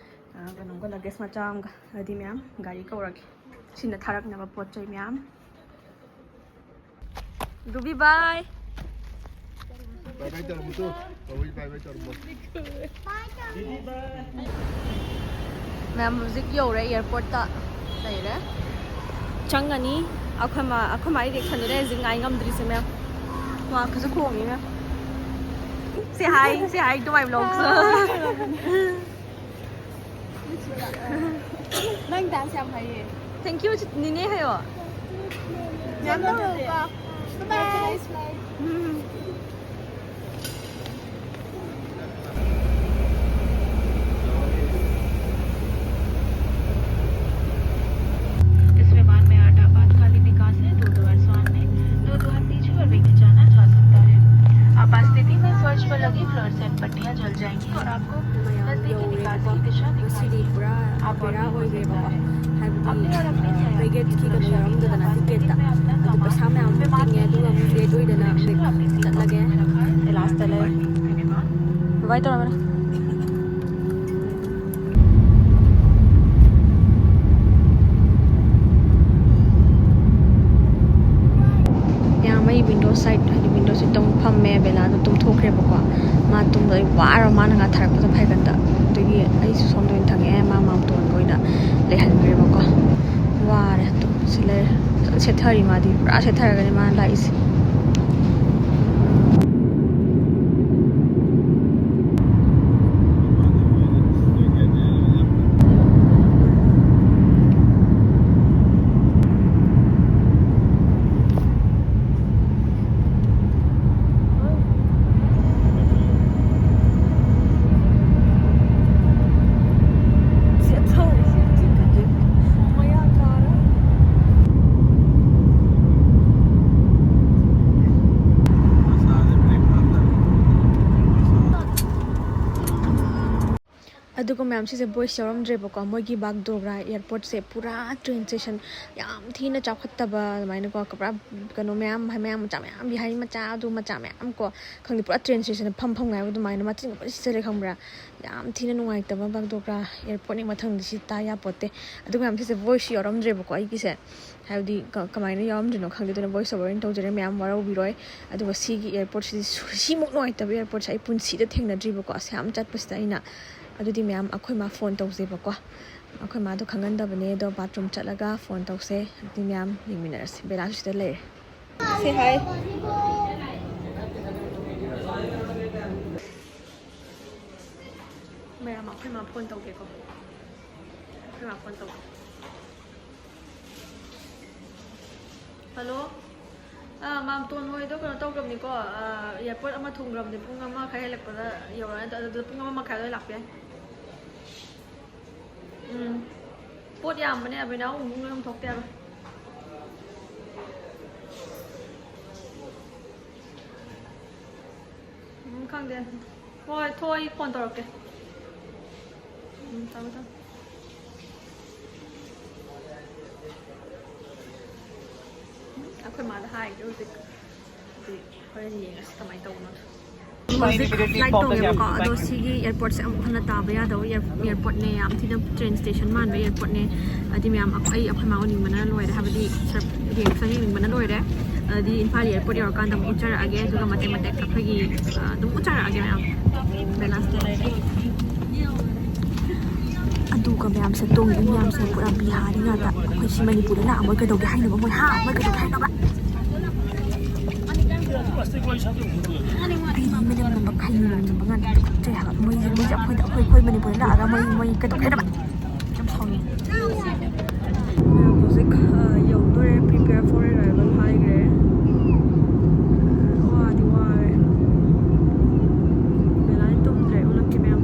ꯑ, ꯀꯩꯅꯣꯝꯒ, ꯂꯒꯦꯖ ꯃꯆꯥ ꯑꯃꯒ꯫ ꯑꯗꯨꯗꯤ ꯃꯌꯥꯝ ꯒꯥꯔꯤ ꯀꯧꯔꯒꯦ꯫ ꯁꯤꯅ ꯊꯥꯔꯛꯅꯕ ꯄꯣꯠ ꯆꯩ ꯃꯌꯥꯝ꯫ ꯗꯨꯕꯤ ꯕꯥꯏ꯫ ꯕꯥꯏ ꯕꯥꯏ ꯇꯧꯔꯝꯃꯨ ꯇꯨ꯫ ꯕꯥꯏ ꯕꯥꯏ ꯇꯧꯔꯝꯃꯣ꯫ ꯃꯌꯥꯝ ꯍꯧꯖꯤꯛ ꯌꯧꯔꯦ ꯑꯦꯌꯥꯔꯄꯣꯔꯠꯇ꯫ ꯂꯩꯔꯦ꯫ ꯆꯪꯉꯅꯤ꯫ ꯑꯩꯈꯣꯏ ꯃꯥ, ꯑꯩꯈꯣꯏ ꯃꯥꯒꯤ ꯔꯤꯌꯦꯛꯁꯟꯗꯨꯅꯦ ꯍꯧꯖꯤꯛ ꯉꯥꯏ ꯉꯝꯗ꯭ꯔꯤꯁꯦ ꯃꯌꯥꯝ꯫ ꯃꯥ ꯈꯖ ꯈꯣꯡꯉꯤ ꯃꯌꯥꯝ꯫ Say hi, say hi to my vlogs. ꯅꯪ ꯗꯥꯟꯁ ꯌꯥꯝ ꯍꯩꯌꯦ꯫ Thank you, ꯅꯤꯅꯦ ꯍꯥꯏꯌꯣ꯫ ꯌꯥꯝ ꯇꯧꯔꯣꯀꯣ꯫ Bye bye. इस विमान में आठ आपातकालीन निकास है, दो द्वार सामने, दो द्वार पीछे और भी खिंचाना जा सकता है। आपात स्थिति में फर्श पर लगी फ्लोरेसेंट पट्टियां जल जाएंगी और आपको नजदीकी निकास की दिशा दिखाई देगी। आप और भी हो सकता है। अपने और अपने सहयोगी की सुरक्षा के लिए आपात स्थिति में अपना सामान विमान के लिए सुरक्षित और अपनी सुरक्षा के लिए रखा है। ꯂꯥꯁꯇ ꯂꯩꯔꯦ꯫ ꯕꯥꯏ ꯕꯥꯏ ꯇꯧꯔꯝꯃꯦ꯫ ꯌꯥꯝ ꯑꯩ ꯋꯤꯟꯗꯣ ꯁꯥꯏꯠ, ꯍꯥꯏꯗꯤ ꯋꯤꯟꯗꯣ ꯁꯤꯠꯇ ꯑꯃꯨꯛ ꯐꯝꯃꯦ꯫ ꯕꯦꯂꯥꯗꯣ ꯇꯨꯝꯊꯣꯛꯈ꯭ꯔꯦꯕꯀꯣ꯫ ꯃꯥ ꯇꯨꯝꯕꯗꯣ ꯑꯩ ꯋꯥꯔꯕ, ꯃꯥꯅ ꯉꯥꯊꯔꯛꯄꯗꯣ ꯐꯥꯏꯒꯟꯗ꯫ ꯑꯗꯨꯒꯤ ꯑꯩꯁꯨ ꯁꯣꯝꯗ ꯑꯣꯏꯅ ꯊꯪꯉꯛꯑꯦ, ꯃꯥ ꯃꯥꯝꯇꯣꯟꯒ ꯑꯣꯏꯅ ꯂꯩꯍꯟꯈ꯭ꯔꯦꯕꯀꯣ꯫ ꯋꯥꯔꯦ꯫ ꯇꯨ ꯁꯤ ꯂꯩꯔꯦ꯫ ꯐꯖꯅ ꯁꯦꯠꯊꯔꯤ ꯃꯥꯗꯤ꯫ ꯄꯨꯔꯥ ꯁꯦꯠꯊꯔꯒꯅꯤ ꯃꯥꯅ ꯂꯥꯛꯏꯁꯦ꯫ ꯑꯗꯨꯒ ꯃꯌꯥꯝ, ꯁꯤꯁꯦ ꯕꯣꯏꯁ ꯌꯥꯎꯔꯝꯗ꯭ꯔꯦꯕꯀꯣ꯫ ꯃꯣꯏꯒꯤ ꯕꯥꯒꯗꯣꯒ꯭ꯔꯥ ꯑꯦꯌꯥꯔꯄꯣꯔꯠꯁꯦ ꯄꯨꯔꯥ ꯇ꯭ꯔꯦꯟ ꯁ꯭ꯇꯦꯁꯟ ꯌꯥꯝ ꯊꯤꯅ ꯆꯥꯎꯈꯠꯇꯕ ꯑꯗꯨꯃꯥꯏꯅꯀꯣ, ꯄꯨꯔꯥ ꯀꯩꯅꯣ ꯃꯌꯥꯝ, ꯃꯌꯥꯝ ꯃꯆꯥ ꯃꯌꯥꯝ, ꯕꯤꯍꯥꯔꯤ ꯃꯆꯥ, ꯑꯗꯨ ꯃꯆꯥ ꯃꯌꯥꯝ ꯀꯣ, ꯈꯪꯗꯦ, ꯄꯨꯔꯥ ꯇ꯭ꯔꯦꯟ ꯁ꯭ꯇꯦꯁꯟꯗ ꯐꯝ ꯐꯝ ꯉꯥꯏꯕ ꯑꯗꯨꯃꯥꯏꯅ ꯃꯆꯤꯟ ꯄꯨꯔꯥ ꯁꯤꯠꯆꯜꯂꯦ, ꯈꯪꯕ꯭ꯔꯥ? ꯌꯥꯝ ꯊꯤꯅ ꯅꯨꯡꯉꯥꯏꯇꯕ ꯕꯥꯒꯗꯣꯒ꯭ꯔꯥ ꯑꯦꯌꯥꯔꯄꯣꯔꯠꯅꯤ꯫ ꯃꯊꯪꯗꯤ ꯁꯤ ꯇꯥ ꯌꯥꯄꯣꯠꯇꯦ꯫ ꯑꯗꯨꯒ ꯃꯌꯥꯝ, ꯁꯤꯁꯦ ꯚꯣꯏꯁꯁꯨ ꯌꯥꯎꯔꯝꯗ꯭ꯔꯦꯕꯀꯣ ꯑꯩꯒꯤꯁꯦ, ꯍꯥꯏꯕꯗꯤ ꯀ-, ꯀꯃꯥꯏꯅ ꯌꯥꯎꯔꯝꯗ꯭ꯔꯤꯅꯣ ꯈꯪꯗꯦ꯫ ꯑꯗꯨꯅ ꯚꯣꯏꯁ ꯑꯣꯚꯔ ꯑꯣꯏꯅ ꯇꯧꯖꯔꯦ, ꯃꯌꯥꯝ ꯋꯥꯔꯧꯕꯤꯔꯣꯏ꯫ ꯑꯗꯨꯒ ꯁꯤꯒꯤ ꯑꯦꯌꯥꯔꯄꯣꯔꯠꯁꯤꯗꯤ ꯁꯨ-, ꯁꯤꯃꯨꯛ ꯅꯨꯡꯉꯥꯏꯇꯕ ꯑꯦꯌꯥꯔꯄꯣꯔꯠꯁꯦ ꯑꯩ ꯄꯨꯟꯁꯤꯗ ꯊꯦꯡꯅꯗ꯭ꯔꯤꯕꯀꯣ, ꯑꯁ, ꯌꯥꯝ ꯆꯠꯄꯁꯤꯗ ꯑꯩꯅ꯫ ꯑꯗꯨꯗꯤ ꯃꯌꯥꯝ, ꯑꯩꯈꯣꯏ ꯃꯥ ꯐꯣꯟ ꯇꯧꯁꯦꯕꯀꯣ꯫ ꯑꯩꯈꯣꯏ ꯃꯥꯗꯣ ꯈꯪꯍꯟꯗꯕꯅꯦ, ꯑꯗꯣ ꯕꯥꯊꯔꯨꯝ ꯆꯠꯂꯒ ꯐꯣꯟ ꯇꯧꯁꯦ꯫ ꯑꯗꯨꯗꯤ ꯃꯌꯥꯝ ꯌꯦꯡꯃꯤꯟꯅꯔꯁꯦ꯫ ꯕꯦꯂꯥꯁꯨ ꯁꯤꯗ ꯂꯩꯔꯦ꯫ Say hi. ꯃꯌꯥꯝ, ꯑꯩꯈꯣꯏ ꯃꯥ ꯐꯣꯟ ꯇꯧꯒꯦꯀꯣ꯫ ꯑꯩꯈꯣꯏ ꯃꯥ ꯐꯣꯟ ꯇꯧꯒꯦ꯫ ꯍꯜꯂꯣ꯫ ꯑꯥ, ꯃꯥꯝꯇꯣꯟ ꯍꯣꯏꯗꯣ ꯀꯩꯅꯣ ꯇꯧꯈ꯭ꯔꯕꯅꯤꯀꯣ, ꯑꯥ, ꯑꯦꯌꯥꯔꯄꯣꯔꯠ ꯑꯃ ꯊꯨꯡꯈ꯭ꯔꯕꯅꯤ, ꯄꯨꯡ ꯑꯃ ꯈꯔ ꯍꯦꯜꯂꯛꯄꯗ ꯌꯧꯔꯛꯑꯅꯤ꯫ ꯑꯗꯨꯗ ꯄꯨꯡ ꯑꯃ ꯃꯈꯥꯏ ꯑꯗꯨꯋꯥꯏ ꯂꯥꯛꯄ ꯌꯥꯏ꯫ ꯎꯝ꯫ ꯄꯣꯠ ꯌꯥꯝꯕꯅꯦ, ꯑꯕꯤꯅꯥꯎ ꯑꯃꯨꯛ ꯂꯣꯏ ꯊꯣꯛꯇꯦ ꯍꯥꯏꯕ꯫ ꯎꯝ, ꯈꯪꯗꯦ꯫ ꯍꯣꯏ, ꯊꯣꯛꯑ ꯑꯩ ꯐꯣꯟ ꯇꯧꯔꯛꯀꯦ꯫ ꯎꯝ, ꯊꯝꯃꯦ, ꯊꯝꯃꯦ꯫ ꯎꯝ, ꯑꯩꯈꯣꯏ ꯃꯥꯗ ꯍꯥꯏꯒꯦ ꯍꯧꯖꯤꯛ꯫ ꯑꯗꯨꯗꯤ ꯍꯣꯔꯦꯟ ꯌꯦꯡꯉꯁꯤ ꯀꯃꯥꯏꯅ ꯇꯧꯕꯅꯣꯗꯣ꯫ ꯍꯧꯖꯤꯛ ꯐ꯭ꯂꯥꯏꯠ ꯇꯣꯡꯉꯦꯕꯀꯣ, ꯑꯗꯣ ꯁꯤꯒꯤ ꯑꯦꯌꯥꯔꯄꯣꯔꯠꯁꯦ ꯑꯃꯨꯛ ꯍꯟꯅ ꯇꯥꯕ ꯌꯥꯗꯕ ꯑꯦꯌꯥꯔ-, ꯑꯦꯌꯥꯔꯄꯣꯔꯠꯅꯦ꯫ ꯌꯥꯝ ꯊꯤꯅ ꯇ꯭ꯔꯦꯟ ꯁ꯭ꯇꯦꯁꯟ ꯃꯥꯟꯕ ꯑꯦꯌꯥꯔꯄꯣꯔꯠꯅꯦ꯫ ꯑꯗꯨꯗꯤ ꯃꯌꯥꯝ, ꯑꯩ ꯑꯩꯈꯣꯏ ꯃꯥ ꯎꯅꯤꯡꯕꯅ ꯂꯣꯏꯔꯦ, ꯍꯥꯏꯕꯗꯤ ꯁꯛ-, ꯌꯦꯡ-, ꯁꯛ ꯌꯦꯡꯅꯤꯡꯕꯅ ꯂꯣꯏꯔꯦ꯫ ꯑꯗꯨꯗꯤ ꯏꯝꯐꯥꯜ ꯑꯦꯌꯥꯔꯄꯣꯔꯠ ꯌꯧꯔꯀꯥꯟꯗ ꯑꯃꯨꯛ ꯎꯠꯆꯔꯛꯑꯒꯦ, ꯑꯗꯨꯒ ꯃꯇꯦꯛ ꯃꯇꯦꯛ ꯑꯩꯈꯣꯏꯒꯤ, ꯑ, ꯑꯗꯨꯝ ꯎꯠꯆꯔꯛꯑꯒꯦ ꯃꯌꯥꯝ꯫ ꯕꯦꯂꯥꯁꯇ ꯂꯩꯔꯦ꯫ ꯑꯗꯨꯒ ꯃꯌꯥꯝꯁꯦ ꯇꯣꯡꯉꯤ ꯃꯌꯥꯝꯁꯦ ꯄꯨꯔꯥ ꯕꯤꯍꯥꯔꯤ ꯉꯥꯛꯇ꯫ ꯑꯩꯈꯣꯏ ꯁꯤ ꯃꯅꯤꯄꯨꯔꯗ ꯂꯥꯛꯑ ꯃꯣꯏ ꯀꯩꯗꯧꯒꯦ ꯍꯥꯏꯅꯣꯕ? ꯃꯣꯏ ꯍꯥ? ꯃꯣꯏ ꯀꯩꯗꯧꯒꯦ ꯍꯥꯏꯅꯣꯕ? ꯑꯩ ꯃꯅꯝ ꯅꯝꯕ, ꯈꯩꯅꯤ ꯃꯅꯝ ꯅꯝꯕ ꯉꯥꯛꯇ ꯇꯨꯀꯠꯆꯩ ꯍꯥꯏꯕ꯫ ꯃꯣꯏꯁꯦ, ꯃꯣꯏꯁꯦ ꯑꯩꯈꯣꯏꯗ, ꯑꯩꯈꯣꯏ, ꯑꯩꯈꯣꯏ ꯃꯅꯤꯄꯨꯔꯗ ꯂꯥꯛꯑꯒ ꯃꯣꯏ, ꯃꯣꯏ ꯀꯩꯗꯧꯒꯦ ꯍꯥꯏꯅꯣꯕ? ꯌꯥꯝ ꯁꯥꯎꯅꯤꯡꯉꯦ꯫ ꯍꯧꯖꯤꯛ, ꯑ, ꯌꯧꯗꯣꯔꯦ꯫ Prepare for arrival ꯍꯥꯏꯈ꯭ꯔꯦ꯫ ꯋꯥꯗꯤ ꯋꯥꯔꯦ꯫ ꯕꯦꯂꯥꯗꯤ ꯇꯨꯝꯗ꯭ꯔꯦ꯫ ꯎꯠꯂꯛꯀꯦ ꯃꯌꯥꯝ꯫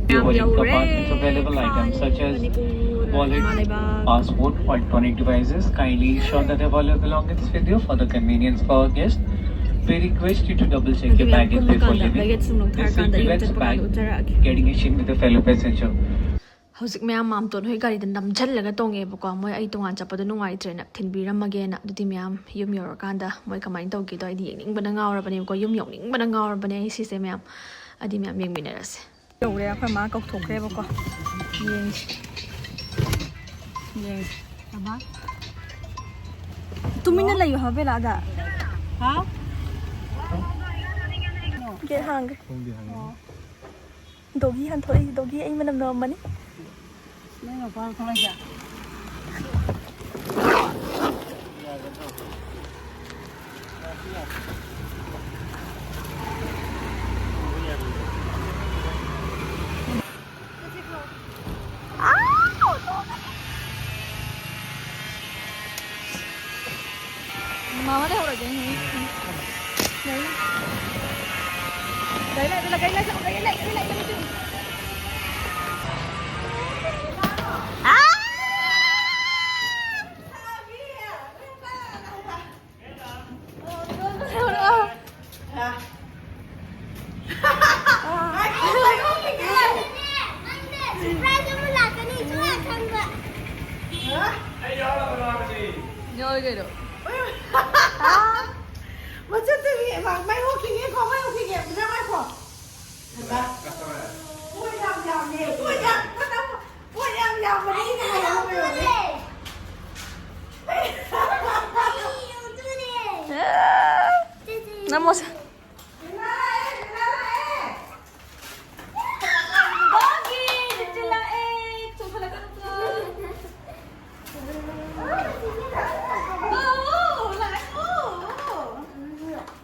Your wallet compartments available items such as wallet, passport, electronic devices. Kindly ensure that you have all your belongings with you for the convenience of our guests. We request you to double check your baggage before leaving. This seat prevents bag getting issued with a fellow passenger. ꯍꯧꯖꯤꯛ ꯃꯌꯥꯝ ꯃꯥꯝꯇꯣꯟ ꯍꯣꯏ ꯒꯥꯔꯤꯗ ꯅꯝꯁꯤꯜꯂꯒ ꯇꯣꯡꯉꯦꯕꯀꯣ꯫ ꯃꯣꯏ ꯑꯩ ꯇꯣꯉꯥꯟ ꯆꯠꯄꯗꯣ ꯅꯨꯡꯉꯥꯏꯇ꯭ꯔꯦꯅ ꯊꯤꯟꯕꯤꯔꯝꯃꯒꯦꯅ꯫ ꯑꯗꯨꯗꯤ ꯃꯌꯥꯝ ꯌꯨꯝ ꯌꯧꯔꯀꯥꯟꯗ ꯃꯣꯏ ꯀꯃꯥꯏꯅ ꯇꯧꯒꯦꯗꯣ ꯑꯩꯗꯤ ꯌꯦꯡꯅꯤꯡꯕꯅ ꯉꯥꯎꯔꯕꯅꯦꯕꯀꯣ꯫ ꯌꯨꯝ ꯌꯧꯅꯤꯡꯕꯅ ꯉꯥꯎꯔꯕꯅꯦ ꯑꯩ ꯁꯤꯁꯦ ꯃꯌꯥꯝ꯫ ꯑꯗꯨꯗꯤ ꯃꯌꯥꯝ ꯌꯦꯡꯃꯤꯟꯅꯔꯁꯦ꯫ ꯌꯧꯔꯦ꯫ ꯑꯩꯈꯣꯏ ꯃꯥ ꯀꯧꯊꯣꯛꯈ꯭ꯔꯦꯕꯀꯣ꯫ ꯌꯦꯡꯁꯤ꯫ ꯌꯦꯡꯁꯤ꯫ ꯇꯨꯃꯤꯟꯅ ꯂꯩꯌꯨ ꯍꯥꯏꯕ ꯕꯦꯂꯥꯗ꯫ ꯍꯥꯎ꯫ ꯒꯦꯠ ꯍꯥꯡꯒꯦ꯫ ꯊꯣꯡꯗꯤ ꯍꯥꯡꯉꯦ꯫ ꯑꯣ꯫ ꯗꯣꯒꯤ ꯍꯟꯊꯣꯛꯏ꯫ ꯗꯣꯒꯤ ꯑꯩ ꯃꯅꯝ ꯅꯝꯃꯝꯃꯅꯤ꯫ ꯅꯪ ꯃꯄꯥ ꯊꯣꯛꯂꯛꯏꯁꯦ? ꯃꯥꯃꯥ ꯂꯩꯍꯧꯔꯒꯦ꯫ ꯒꯥꯔꯤ ꯂꯥꯛꯑꯦ, ꯒꯥꯔꯤ ꯂꯥꯛꯑꯦ, ꯒꯥꯔꯤ ꯂꯥꯛꯑꯦ, ꯒꯥꯔꯤ ꯂꯥꯛꯑꯦ, ꯒꯥꯔꯤ ꯂꯥꯛꯑꯦ꯫ ꯃꯩ ꯃꯨꯠꯈꯤꯒꯦꯀꯣ, ꯃꯩ ꯃꯨꯠꯈꯤꯒꯦ꯫ ꯄꯩꯁꯥ ꯄꯥꯏꯈꯣ꯫ ꯄꯣꯠ ꯌꯥꯝ ꯌꯥꯝꯃꯦ꯫ ꯄꯣꯠ ꯌꯥꯝ, ꯄꯣꯠ ꯌꯥꯝ ꯌꯥꯝꯕꯅꯦ ꯑꯩꯅ ꯍꯥꯏꯔꯝꯃꯦ꯫ ꯅꯃꯣ ꯁꯥ-, ꯗꯣꯒꯤ, ꯆꯤꯆꯦ ꯂꯥꯛꯑꯦ꯫ ꯆꯣꯡꯈꯠꯂꯛꯀꯅꯨꯀꯣ꯫ ꯑꯣ, ꯂꯥꯛꯑꯦ꯫ ꯑꯣ, ꯑꯣ꯫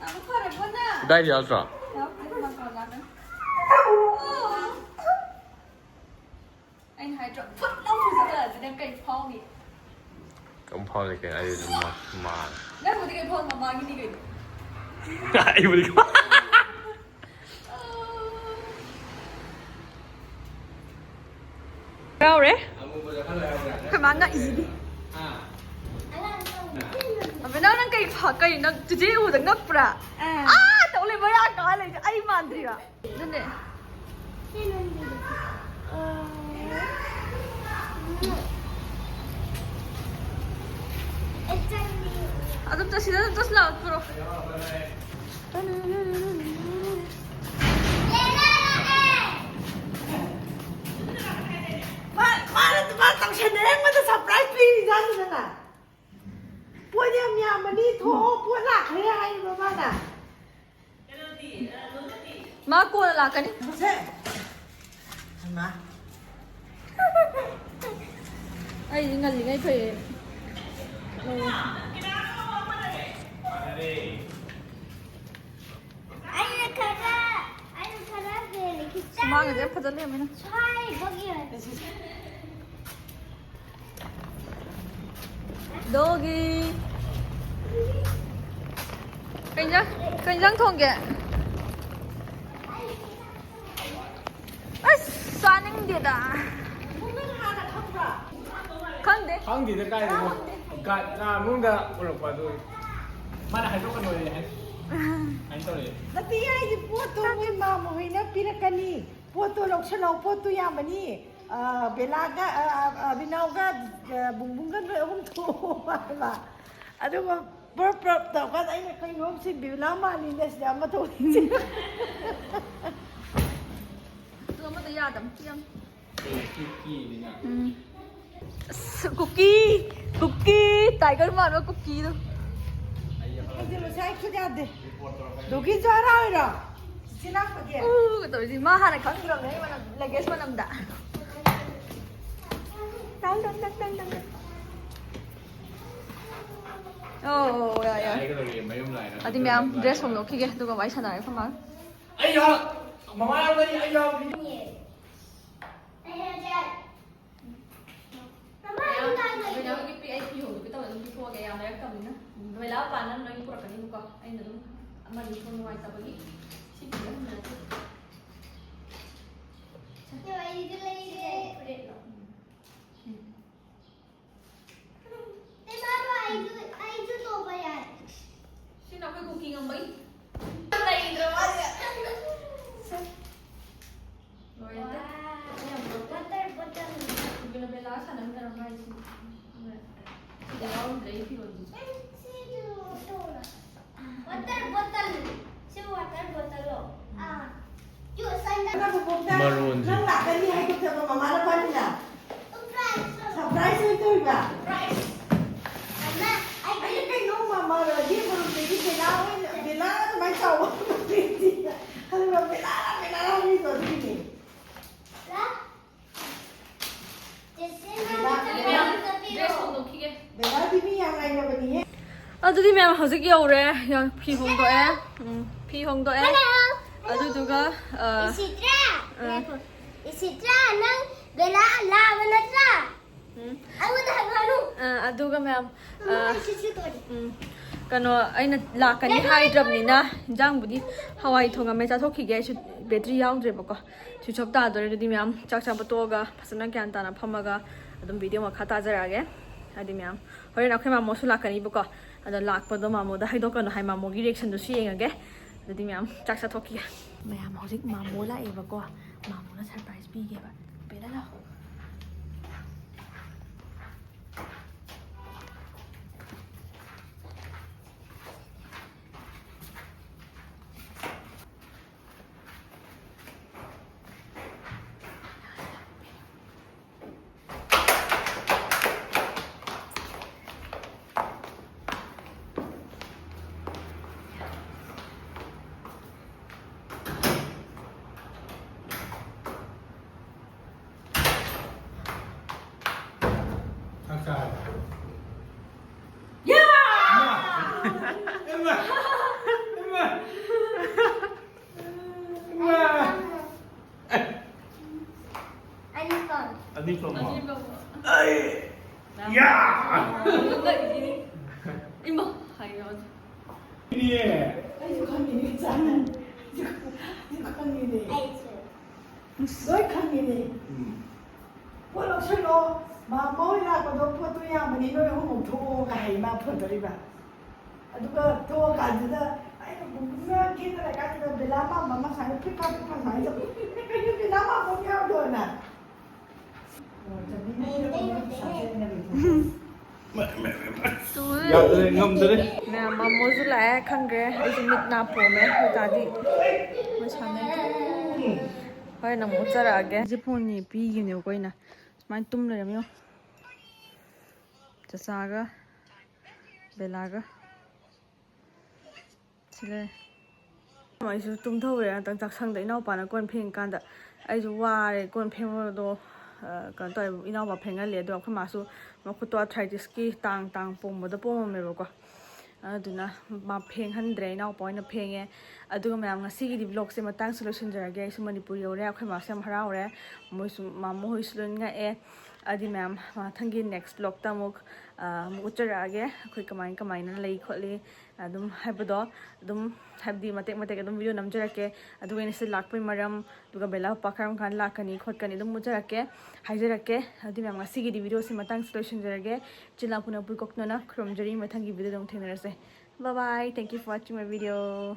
ꯌꯥꯝ ꯐꯔꯦ, ꯄꯨꯟꯅ꯫ ꯀꯗꯥꯏꯗ ꯌꯥꯎꯗ꯭ꯔꯣ? ꯌꯥꯎꯗꯦ, ꯃꯄꯥꯟ ꯂꯥꯛꯀꯅꯤ꯫ ꯑꯣ꯫ ꯑꯩꯅ ꯍꯥꯏꯗ꯭ꯔꯣ, ꯐꯨꯠ ꯂꯥꯎ ꯐꯨꯖꯤꯜꯂꯛꯑꯗꯤ ꯅꯪ ꯀꯩ ꯐꯥꯎꯅꯤ? ꯀꯩꯝ ꯐꯥꯎꯗꯦ ꯀꯩꯅꯣ, ꯑꯩ ꯑꯗꯨꯝ ꯃꯥ-, ꯃꯥꯜꯂꯦ꯫ ꯅꯪꯕꯨꯗꯤ ꯀꯩ ꯐꯥꯎ, ꯃꯃꯥꯒꯤꯗꯤ ꯀꯩꯅꯣ? ꯑꯩꯕꯨꯗꯤ ꯌꯥꯎꯔꯦ꯫ ꯑꯩꯈꯣꯏ ꯃꯥ ꯉꯛꯏꯁꯤꯗꯤ꯫ ꯑꯕꯦ, ꯅꯪ, ꯅꯪ ꯀꯩ ꯐ-, ꯀꯩ ꯅꯪ ꯆꯤꯆꯦ ꯎꯕꯗ ꯉꯛꯄ꯭ꯔꯥ? ꯑꯥ꯫ ꯑꯥ ꯇꯧ ꯂꯩ, ꯃꯌꯥ ꯀꯥ ꯂꯩꯁꯦ ꯑꯩ ꯃꯥꯟꯗ꯭ꯔꯤꯕ꯫ ꯑꯗꯨꯅꯦ꯫ ꯑꯗꯨꯝ ꯆꯠꯁꯤꯗ, ꯑꯗꯨꯝ ꯆꯠꯁꯤ ꯂꯥꯛꯑꯣ, ꯄꯨꯔꯛꯑꯣ꯫ ꯃꯥ, ꯃꯥꯅ, ꯃꯥ ꯇꯧꯁꯟꯅꯔꯛꯄꯗ surprise ꯄꯤꯔꯤꯖꯥꯠꯅꯤ ꯅꯪꯅ꯫ ꯄꯣꯠ ꯌꯥꯝ ꯌꯥꯝꯕꯅꯤ, ꯊꯣꯛꯑꯣ, ꯄꯣꯠ ꯂꯥꯛꯈ꯭ꯔꯦ ꯍꯥꯏꯔꯤꯕ ꯃꯥꯅ꯫ ꯃꯥ ꯀꯣꯟꯅ ꯂꯥꯛꯀꯅꯤ꯫ ꯁꯦ꯫ ꯍꯩꯃꯥ꯫ ꯑꯩꯗꯤ ꯉꯜꯂꯤꯉꯩ ꯐꯩꯌꯦ꯫ ꯑꯩꯅ ꯈꯔ, ꯑꯩꯅ ꯈꯔ ꯍꯦꯜꯂꯦ, ꯈꯤꯇꯪ꯫ ꯁꯨꯃꯥꯡꯒꯁꯦ ꯌꯥꯝ ꯐꯖ ꯂꯩꯔꯝꯃꯦꯅ꯫ ꯁ꯭ꯋꯥꯏꯐꯥꯎ ꯌꯦꯡꯉꯦ꯫ ꯗꯣꯒꯤ꯫ ꯀꯩ ꯏꯟꯖꯥꯡ, ꯀꯩ ꯏꯟꯖꯥꯡ ꯊꯣꯡꯒꯦ? ꯑꯁ, ꯆꯥꯅꯤꯡꯗꯦꯗ꯫ ꯈꯪꯗꯦ꯫ ꯈꯪꯗꯦꯗ ꯀꯥꯏꯗꯅꯣ꯫ ꯈꯪꯗꯦ꯫ ꯀꯥ, ꯀꯥ ꯃꯅꯨꯡꯗ ꯎꯔꯛꯄ ꯑꯗꯨ꯫ ꯃꯥꯅ ꯍꯥꯏꯗꯣꯛꯀꯅꯣꯌꯦ꯫ ꯑꯗꯨꯃꯥꯏꯅ ꯇꯧꯔꯛꯑꯦ꯫ ꯅꯠꯇꯦ, ꯑꯩꯗꯤ ꯄꯣꯠꯇꯣ ꯃꯣꯏ ꯃꯥꯃ ꯍꯣꯏꯅ ꯄꯤꯔꯛꯀꯅꯤ꯫ ꯄꯣꯠꯇꯣ ꯂꯧꯁꯜꯂꯣ, ꯄꯣꯠꯇꯣ ꯌꯥꯝꯕꯅꯤ꯫ ꯑ, ꯕꯦꯂꯥꯒ, ꯑ, ꯑ, ꯑꯕꯤꯅꯥꯎꯒ, ꯑ, ꯕꯨꯡꯕꯨꯡꯒ ꯅꯣꯏ ꯑꯍꯨꯝ ꯊꯣꯛꯑꯣ ꯍꯥꯏꯕ꯫ ꯑꯗꯨꯒ ꯄ꯭ꯔꯞ ꯄ꯭ꯔꯞ ꯇꯧꯀꯥꯟꯗ ꯑꯩꯅ ꯀꯩꯅꯣꯝ ꯁꯤ ꯕꯤꯕꯨꯂꯥ ꯃꯥꯜꯂꯤꯅꯦ ꯁꯤꯗ ꯑꯃ ꯊꯣꯛꯏꯁꯦ꯫ ꯑꯗꯨ ꯑꯃꯗ ꯌꯥꯗꯕ ꯌꯥꯝ꯫ ꯎꯝ꯫ ꯑꯁ, ꯀꯨꯀꯤ, ꯀꯨꯀꯤ, ꯇꯥꯏꯒꯔ ꯃꯥꯟꯕ ꯀꯨꯀꯤꯗꯣ꯫ ꯑꯩꯗꯤ ꯃꯁꯥꯏ ꯈꯨꯠ ꯌꯥꯗꯦ꯫ ꯗꯣꯒꯤꯁꯨ ꯍꯔꯥꯎꯔꯤꯔꯣ? ꯁꯤ ꯂꯥꯛꯄꯒꯤ? ꯎ, ꯇꯧꯔꯤꯁꯤ꯫ ꯃꯥ ꯍꯥꯟꯅ ꯈꯪꯈ꯭ꯔꯕꯅꯦ ꯑꯩ ꯃꯅꯝ, ꯂꯒꯦꯖ ꯃꯅꯝꯗ꯫ ꯇꯪ, ꯇꯪ, ꯇꯪ, ꯇꯪ, ꯇꯪ, ꯇꯪ꯫ ꯑꯣ, ꯌꯥꯏ, ꯌꯥꯏ꯫ ꯌꯥꯏ, ꯀꯩꯗꯧꯔꯒꯦ? ꯃꯌꯨꯝ ꯂꯥꯛꯑꯦꯅ ꯑꯗꯨꯗꯤ ꯃꯌꯥꯝ ꯃꯌꯨꯝ ꯗ꯭ꯔꯦꯁ ꯂꯥꯛꯑꯦꯅ꯫ ꯍꯣꯡꯗꯣꯛꯈꯤꯒꯦ, ꯑꯗꯨꯒ ꯋꯥꯔꯤ ꯁꯥꯟꯅꯔꯦ ꯑꯩꯈꯣꯏ ꯃꯥꯒ꯫ ꯑꯩ ꯌꯥꯎ-, ꯃꯃꯥ ꯌꯥꯎꯗ꯭ꯔꯗꯤ ꯑꯩ ꯌꯥꯎꯗ꯭ꯔꯤ꯫ ꯃꯌꯥꯝ, ꯕꯦꯂꯥꯒꯤ ꯄꯤ-, ꯑꯩ ꯐꯤ ꯍꯣꯡꯗꯣꯛꯀꯦ ꯇꯧꯕ ꯑꯗꯨꯝ ꯄꯤꯊꯣꯛꯑꯒꯦ, ꯌꯥꯝ ꯂꯩꯔꯛꯇꯕꯅꯤꯅ꯫ ꯕꯦꯂꯥ ꯄꯥꯟꯅꯕ ꯂꯣꯏ ꯄꯨꯔꯛꯀꯅꯤꯕꯀꯣ, ꯑꯩꯅ ꯑꯗꯨꯝ ꯑꯃꯅꯤ ꯁꯨꯝ ꯅꯨꯡꯉꯥꯏꯇꯕꯒꯤ ꯁꯤ ꯐꯤꯗ ꯍꯟꯖꯔꯛꯀꯦ꯫ ꯐꯨꯔꯤꯠꯂꯣ? ꯎꯝ꯫ ꯎꯝ꯫ ꯏꯃꯥ, ꯑꯩꯁꯨ, ꯑꯩꯁꯨ ꯇꯣꯡꯕ ꯌꯥꯏ꯫ ꯁꯤꯅ ꯑꯩꯈꯣꯏ ꯀꯨꯀꯤ ꯉꯝꯕꯒꯤ꯫ ꯂꯩꯗ꯭ꯔꯣ ꯃꯥꯁꯦ? ꯂꯣꯏꯔꯦ꯫ ꯋꯥ꯫ ꯑꯩ ꯌꯥꯝ ꯂꯣꯏꯔꯦ꯫ Water bottle. ꯕꯦꯂꯥ ꯁꯥꯟꯅꯃꯤꯟꯅꯔꯝꯕ ꯍꯥꯏꯁꯤꯅꯤ꯫ ꯁꯤꯗ ꯌꯥꯎꯔꯝꯗ꯭ꯔꯦ ꯑꯩ ꯐꯤꯔꯣꯜꯁꯤꯁꯨ꯫ ꯁꯤꯁꯨ ꯇꯣꯡꯉꯣ꯫ Water bottle. ꯁꯤ ꯋꯥꯇꯔ ꯕꯣꯇꯜꯂꯣ? ꯑꯥ꯫ ꯃꯔꯣꯟꯁꯦ꯫ ꯅꯪ ꯂꯥꯛꯀꯅꯤ ꯍꯥꯏꯗꯣꯛꯇꯕ ꯃꯃꯥꯅ ꯄꯥꯅꯤꯅ? ꯁꯔꯄ꯭ꯔꯥꯏꯖ ꯑꯣꯏꯅ ꯇꯧꯔꯤꯕ? ꯑꯩꯅ ꯀꯩꯅꯣ ꯃꯃꯥ ꯂꯦꯞꯄꯔꯨꯝꯗꯒꯤ ꯕꯦꯂꯥ ꯑꯣꯏꯅ, ꯕꯦꯂꯥ ꯑꯗꯨꯃꯥꯏꯅ ꯆꯥꯎꯕ ꯑꯃ ꯄꯤꯔꯛꯏ꯫ ꯑꯗꯨꯒ ꯕꯦꯂꯥ, ꯕꯦꯂꯥ ꯂꯥꯎꯔꯤꯗꯣ ꯑꯗꯨꯒꯤꯅꯦ꯫ ꯗ꯭ꯔꯦꯁ ꯍꯣꯡꯗꯣꯛꯈꯤꯒꯦ꯫ ꯕꯦꯂꯥꯗꯤ ꯃꯤ ꯌꯥꯝ ꯉꯥꯏꯅꯕꯅꯤꯍꯦ꯫ ꯑꯗꯨꯗꯤ ꯃꯌꯥꯝ ꯍꯧꯖꯤꯛ ꯌꯧꯔꯦ꯫ ꯌꯥꯝ ꯐꯤ ꯍꯣꯡꯗꯣꯛꯑꯦ꯫ ꯎꯝ, ꯐꯤ ꯍꯣꯡꯗꯣꯛꯑꯦ꯫ ꯑꯗꯨꯗꯨꯒ, ꯑ, ꯏꯁꯤꯇ꯭ꯔꯥ? ꯑ꯫ ꯉꯥꯏꯈꯣ꯫ ꯏꯁꯤꯇ꯭ꯔꯥ, ꯅꯪ ꯕꯦꯂꯥ ꯂꯥꯕ ꯅꯠꯇ꯭ꯔꯥ? ꯎꯝ꯫ ꯑꯩꯉꯣꯟꯗ ꯍꯪꯉꯛꯑꯅꯨ꯫ ꯑ, ꯑꯗꯨꯒ ꯃꯌꯥꯝ, ꯑ, ꯃꯃꯥ, ꯁꯤ, ꯁꯤ ꯇꯧꯔꯤ꯫ ꯎꯝ꯫ ꯀꯩꯅꯣ, ꯑꯩꯅ ꯂꯥꯛꯀꯅꯤ ꯍꯥꯏꯗ꯭ꯔꯕꯅꯤꯅ, ꯏꯟꯖꯥꯡꯕꯨꯗꯤ ꯍꯋꯥꯏ ꯊꯣꯡꯉꯝꯃꯦ, ꯆꯥꯊꯣꯛꯈꯤꯒꯦ꯫ ꯑꯩꯁꯨ ꯕꯦꯇ꯭ꯔꯤ ꯌꯥꯎꯗ꯭ꯔꯦꯕꯀꯣ꯫ ꯁ꯭ꯋꯤꯆ ꯑꯣꯐ ꯇꯥꯗꯣꯔꯦ꯫ ꯑꯗꯨꯗꯤ ꯃꯌꯥꯝ ꯆꯥꯛ ꯆꯥꯕ ꯇꯣꯛꯑꯒ ꯐꯖꯅ ꯒ꯭ꯌꯥꯟ ꯇꯥꯅ ꯐꯝꯃꯒ ꯑꯗꯨꯝ ꯚꯤꯗꯤꯑꯣ ꯃꯈꯥ ꯇꯥꯖꯔꯛꯑꯒꯦ꯫ ꯍꯥꯏꯗꯤ ꯃꯌꯥꯝ ꯍꯣꯔꯦꯟ ꯑꯩꯈꯣꯏ ꯃꯥꯃꯣꯁꯨ ꯂꯥꯛꯀꯅꯤꯕꯀꯣ꯫ ꯑꯗꯣ ꯂꯥꯛꯄꯗꯣ ꯃꯥꯃꯣꯗ ꯍꯥꯏꯗꯣꯛꯀꯅꯨ ꯍꯥꯏ, ꯃꯥꯃꯣꯒꯤ ꯔꯤꯌꯦꯛꯁꯟꯗꯨꯁꯨ ꯌꯦꯡꯉꯒꯦ꯫ ꯑꯗꯨꯗꯤ ꯃꯌꯥꯝ ꯆꯥꯛ ꯆꯥꯊꯣꯛꯈꯤꯒꯦ꯫ ꯃꯌꯥꯝ ꯍꯧꯖꯤꯛ ꯃꯥꯃꯣ ꯂꯥꯛꯑꯦꯕꯀꯣ꯫ ꯃꯥꯃꯣꯅ ꯁꯔꯄ꯭ꯔꯥꯏꯖ ꯄꯤꯒꯦꯕ꯫ ꯕꯦꯂꯥ ꯂꯥꯛꯑꯣ꯫ ꯑꯩ ꯌꯥ! ꯏꯃꯥ! ꯍꯥꯏꯔꯣ꯫ ꯑꯩꯁꯨ ꯈꯪꯉꯤꯅꯦ, ꯏꯆꯥꯅ꯫ ꯑꯩꯁꯨ ꯈꯪꯉꯤꯅꯦ꯫ ꯂꯣꯏ ꯈꯪꯉꯤꯅꯦ꯫ ꯎꯝ꯫ "ꯄꯣꯠ ꯂꯧꯁꯜꯂꯣ, ꯃꯥ, ꯃꯣꯏ ꯂꯥꯛꯄꯗꯣ ꯄꯣꯠꯇꯣ ꯌꯥꯝꯕꯅꯤ, ꯅꯣꯏ ꯑꯍꯨꯝ ꯂꯧꯊꯣꯛꯑꯣ" ꯀꯥꯏ ꯍꯥꯏ ꯃꯥ ꯐꯣꯟ ꯇꯧꯔꯛꯏꯕ꯫ ꯑꯗꯨꯒ ꯊꯣꯛꯑꯀꯥꯟꯁꯤꯗ ꯑꯩꯅ ꯕꯨꯡꯕꯨꯡꯅ ꯀꯦꯅ ꯂꯩꯀꯥꯟꯁꯤꯗ ꯕꯦꯂꯥ ꯃꯥꯟꯕ ꯑꯃ ꯁꯨꯃꯥꯏꯅ ꯐ꯭ꯔꯤꯛ ꯐ꯭ꯔꯥꯛ ꯐ꯭ꯔꯤꯛ ꯐ꯭ꯔꯥꯛ ꯁꯨꯃꯥꯏꯅ ꯇꯧꯕ꯫ "ꯀꯩꯅꯣ ꯕꯦꯂꯥ ꯃꯥꯟꯕ ꯑꯃ ꯌꯥꯎꯗꯣꯅ?" ꯌꯥꯗ꯭ꯔꯦ, ꯉꯝꯗ꯭ꯔꯦ꯫ ꯃꯌꯥꯝ ꯃꯃꯣꯁꯨ ꯂꯥꯛꯑꯦ, ꯈꯪꯗ꯭ꯔꯦ, ꯑꯩꯁꯨ ꯃꯤꯠ ꯅꯥ ꯄꯣꯝꯃꯦ, ꯑꯗꯨ ꯇꯥꯔꯗꯤ ꯃꯣꯏ ꯁꯥꯟꯅꯩ꯫ ꯍꯣꯔꯦꯟ ꯑꯃꯨꯛ ꯎꯠꯆꯔꯛꯑꯒꯦ꯫ ꯁꯤ ꯐꯣꯟꯅꯤ ꯄꯤꯈꯤꯕꯅꯦꯕꯀꯣ ꯑꯩꯅ꯫ ꯁꯨꯃꯥꯏꯅ ꯇꯨꯝ ꯂꯩꯔꯝꯃꯤ ꯌꯦꯡꯉꯣ꯫ ꯆꯆꯥꯒ ꯕꯦꯂꯥꯒ꯫ ꯁꯤ ꯂꯩꯔꯦ꯫ ꯑꯩꯁꯨ ꯇꯨꯝꯊꯧꯔꯦ ꯉꯥꯛꯇꯪ ꯆꯥꯛꯁꯪꯗ, ꯏꯅꯥꯎꯄꯥꯅ ꯀꯣꯟ ꯐꯦꯡꯉꯤꯀꯥꯟꯗ꯫ ꯑꯩꯁꯨ ꯋꯥꯔꯦ ꯀꯣꯟ ꯐꯦꯡꯕꯗꯣ, ꯑ, ꯀꯩꯅꯣ ꯇꯧꯋꯦ, ꯏꯅꯥꯎꯄꯥ ꯐꯦꯡꯍꯜꯂꯦ꯫ ꯑꯗꯣ ꯑꯩꯈꯣꯏ ꯃꯥꯁꯨ ꯃꯈꯨꯠꯇꯣ ꯑꯥꯔꯊ꯭ꯔꯥꯏꯇꯤꯁꯀꯤ ꯇꯥꯡ ꯇꯥꯡ ꯄꯣꯝꯕꯗ ꯄꯣꯝꯃꯝꯃꯦꯕꯀꯣ꯫ ꯑꯗꯨꯅ ꯃꯥ ꯐꯦꯡꯍꯟꯗ꯭ꯔꯦ, ꯏꯅꯥꯎꯄꯥ ꯑꯣꯏꯅ ꯐꯦꯡꯉꯦ꯫ ꯑꯗꯨꯒ ꯃꯌꯥꯝ, ꯉꯁꯤꯒꯤꯗꯤ ꯕ꯭ꯂꯣꯒꯁꯦ ꯃꯇꯥꯡꯁꯤ ꯂꯣꯏꯁꯤꯟꯖꯔꯒꯦ꯫ ꯑꯩꯁꯨ ꯃꯅꯤꯄꯨꯔ ꯌꯧꯔꯦ, ꯑꯩꯈꯣꯏ ꯃꯥꯁꯨ ꯌꯥꯝ ꯍꯔꯥꯎꯔꯦ, ꯃꯣꯏꯁꯨ, ꯃꯥꯃꯣ ꯍꯣꯏꯁꯨ ꯂꯣꯏ ꯉꯛꯑꯦ꯫ ꯑꯗꯨꯗꯤ ꯃꯌꯥꯝ, ꯃꯊꯪꯒꯤ ꯅꯦꯛꯁ ꯕ꯭ꯂꯣꯒꯇ ꯑꯃꯨꯛ, ꯑ, ꯑꯃꯨꯛ ꯎꯠꯆꯔꯛꯑꯒꯦ, ꯑꯩꯈꯣꯏ ꯀꯃꯥꯏ ꯀꯃꯥꯏꯅ ꯂꯩ ꯈꯣꯠꯂꯤ꯫ ꯑꯗꯨꯝ ꯍꯥꯏꯕꯗꯣ, ꯑꯗꯨꯝ ꯍꯥꯏꯕꯗꯤ ꯃꯇꯦꯛ ꯃꯇꯦꯛ ꯑꯗꯨꯝ ꯚꯤꯗꯤꯑꯣ ꯅꯝꯖꯔꯛꯀꯦ꯫ ꯑꯗꯨꯒ ꯑꯩꯅ ꯁꯤꯗ ꯂꯥꯛꯄꯒꯤ ꯃꯔꯝ, ꯑꯗꯨꯒ ꯕꯦꯂꯥ ꯄꯄꯥ ꯀꯔꯝ ꯀꯥꯟꯗ ꯂꯥꯛꯀꯅꯤ ꯈꯣꯠꯀꯅꯤ ꯑꯗꯨꯝ ꯎꯠꯆꯔꯛꯀꯦ, ꯍꯥꯏꯖꯔꯛꯀꯦ꯫ ꯑꯗꯨꯗꯤ ꯃꯌꯥꯝ, ꯉꯁꯤꯒꯤꯗꯤ ꯚꯤꯗꯤꯑꯣꯁꯤ ꯃꯇꯥꯡꯁꯤꯗ ꯂꯣꯏꯁꯤꯟꯖꯔꯒꯦ꯫ ꯏꯆꯤꯜ ꯏꯅꯥꯎ ꯄꯨꯝꯅꯃꯛꯄꯨ ꯀꯣꯛꯅꯅ ꯈꯨꯔꯨꯝꯖꯔꯤ꯫ ꯃꯊꯪꯒꯤ ꯚꯤꯗꯤꯑꯣꯗ ꯑꯃꯨꯛ ꯊꯦꯡꯅꯔꯁꯦ꯫ Bye bye. Thank you for watching my video.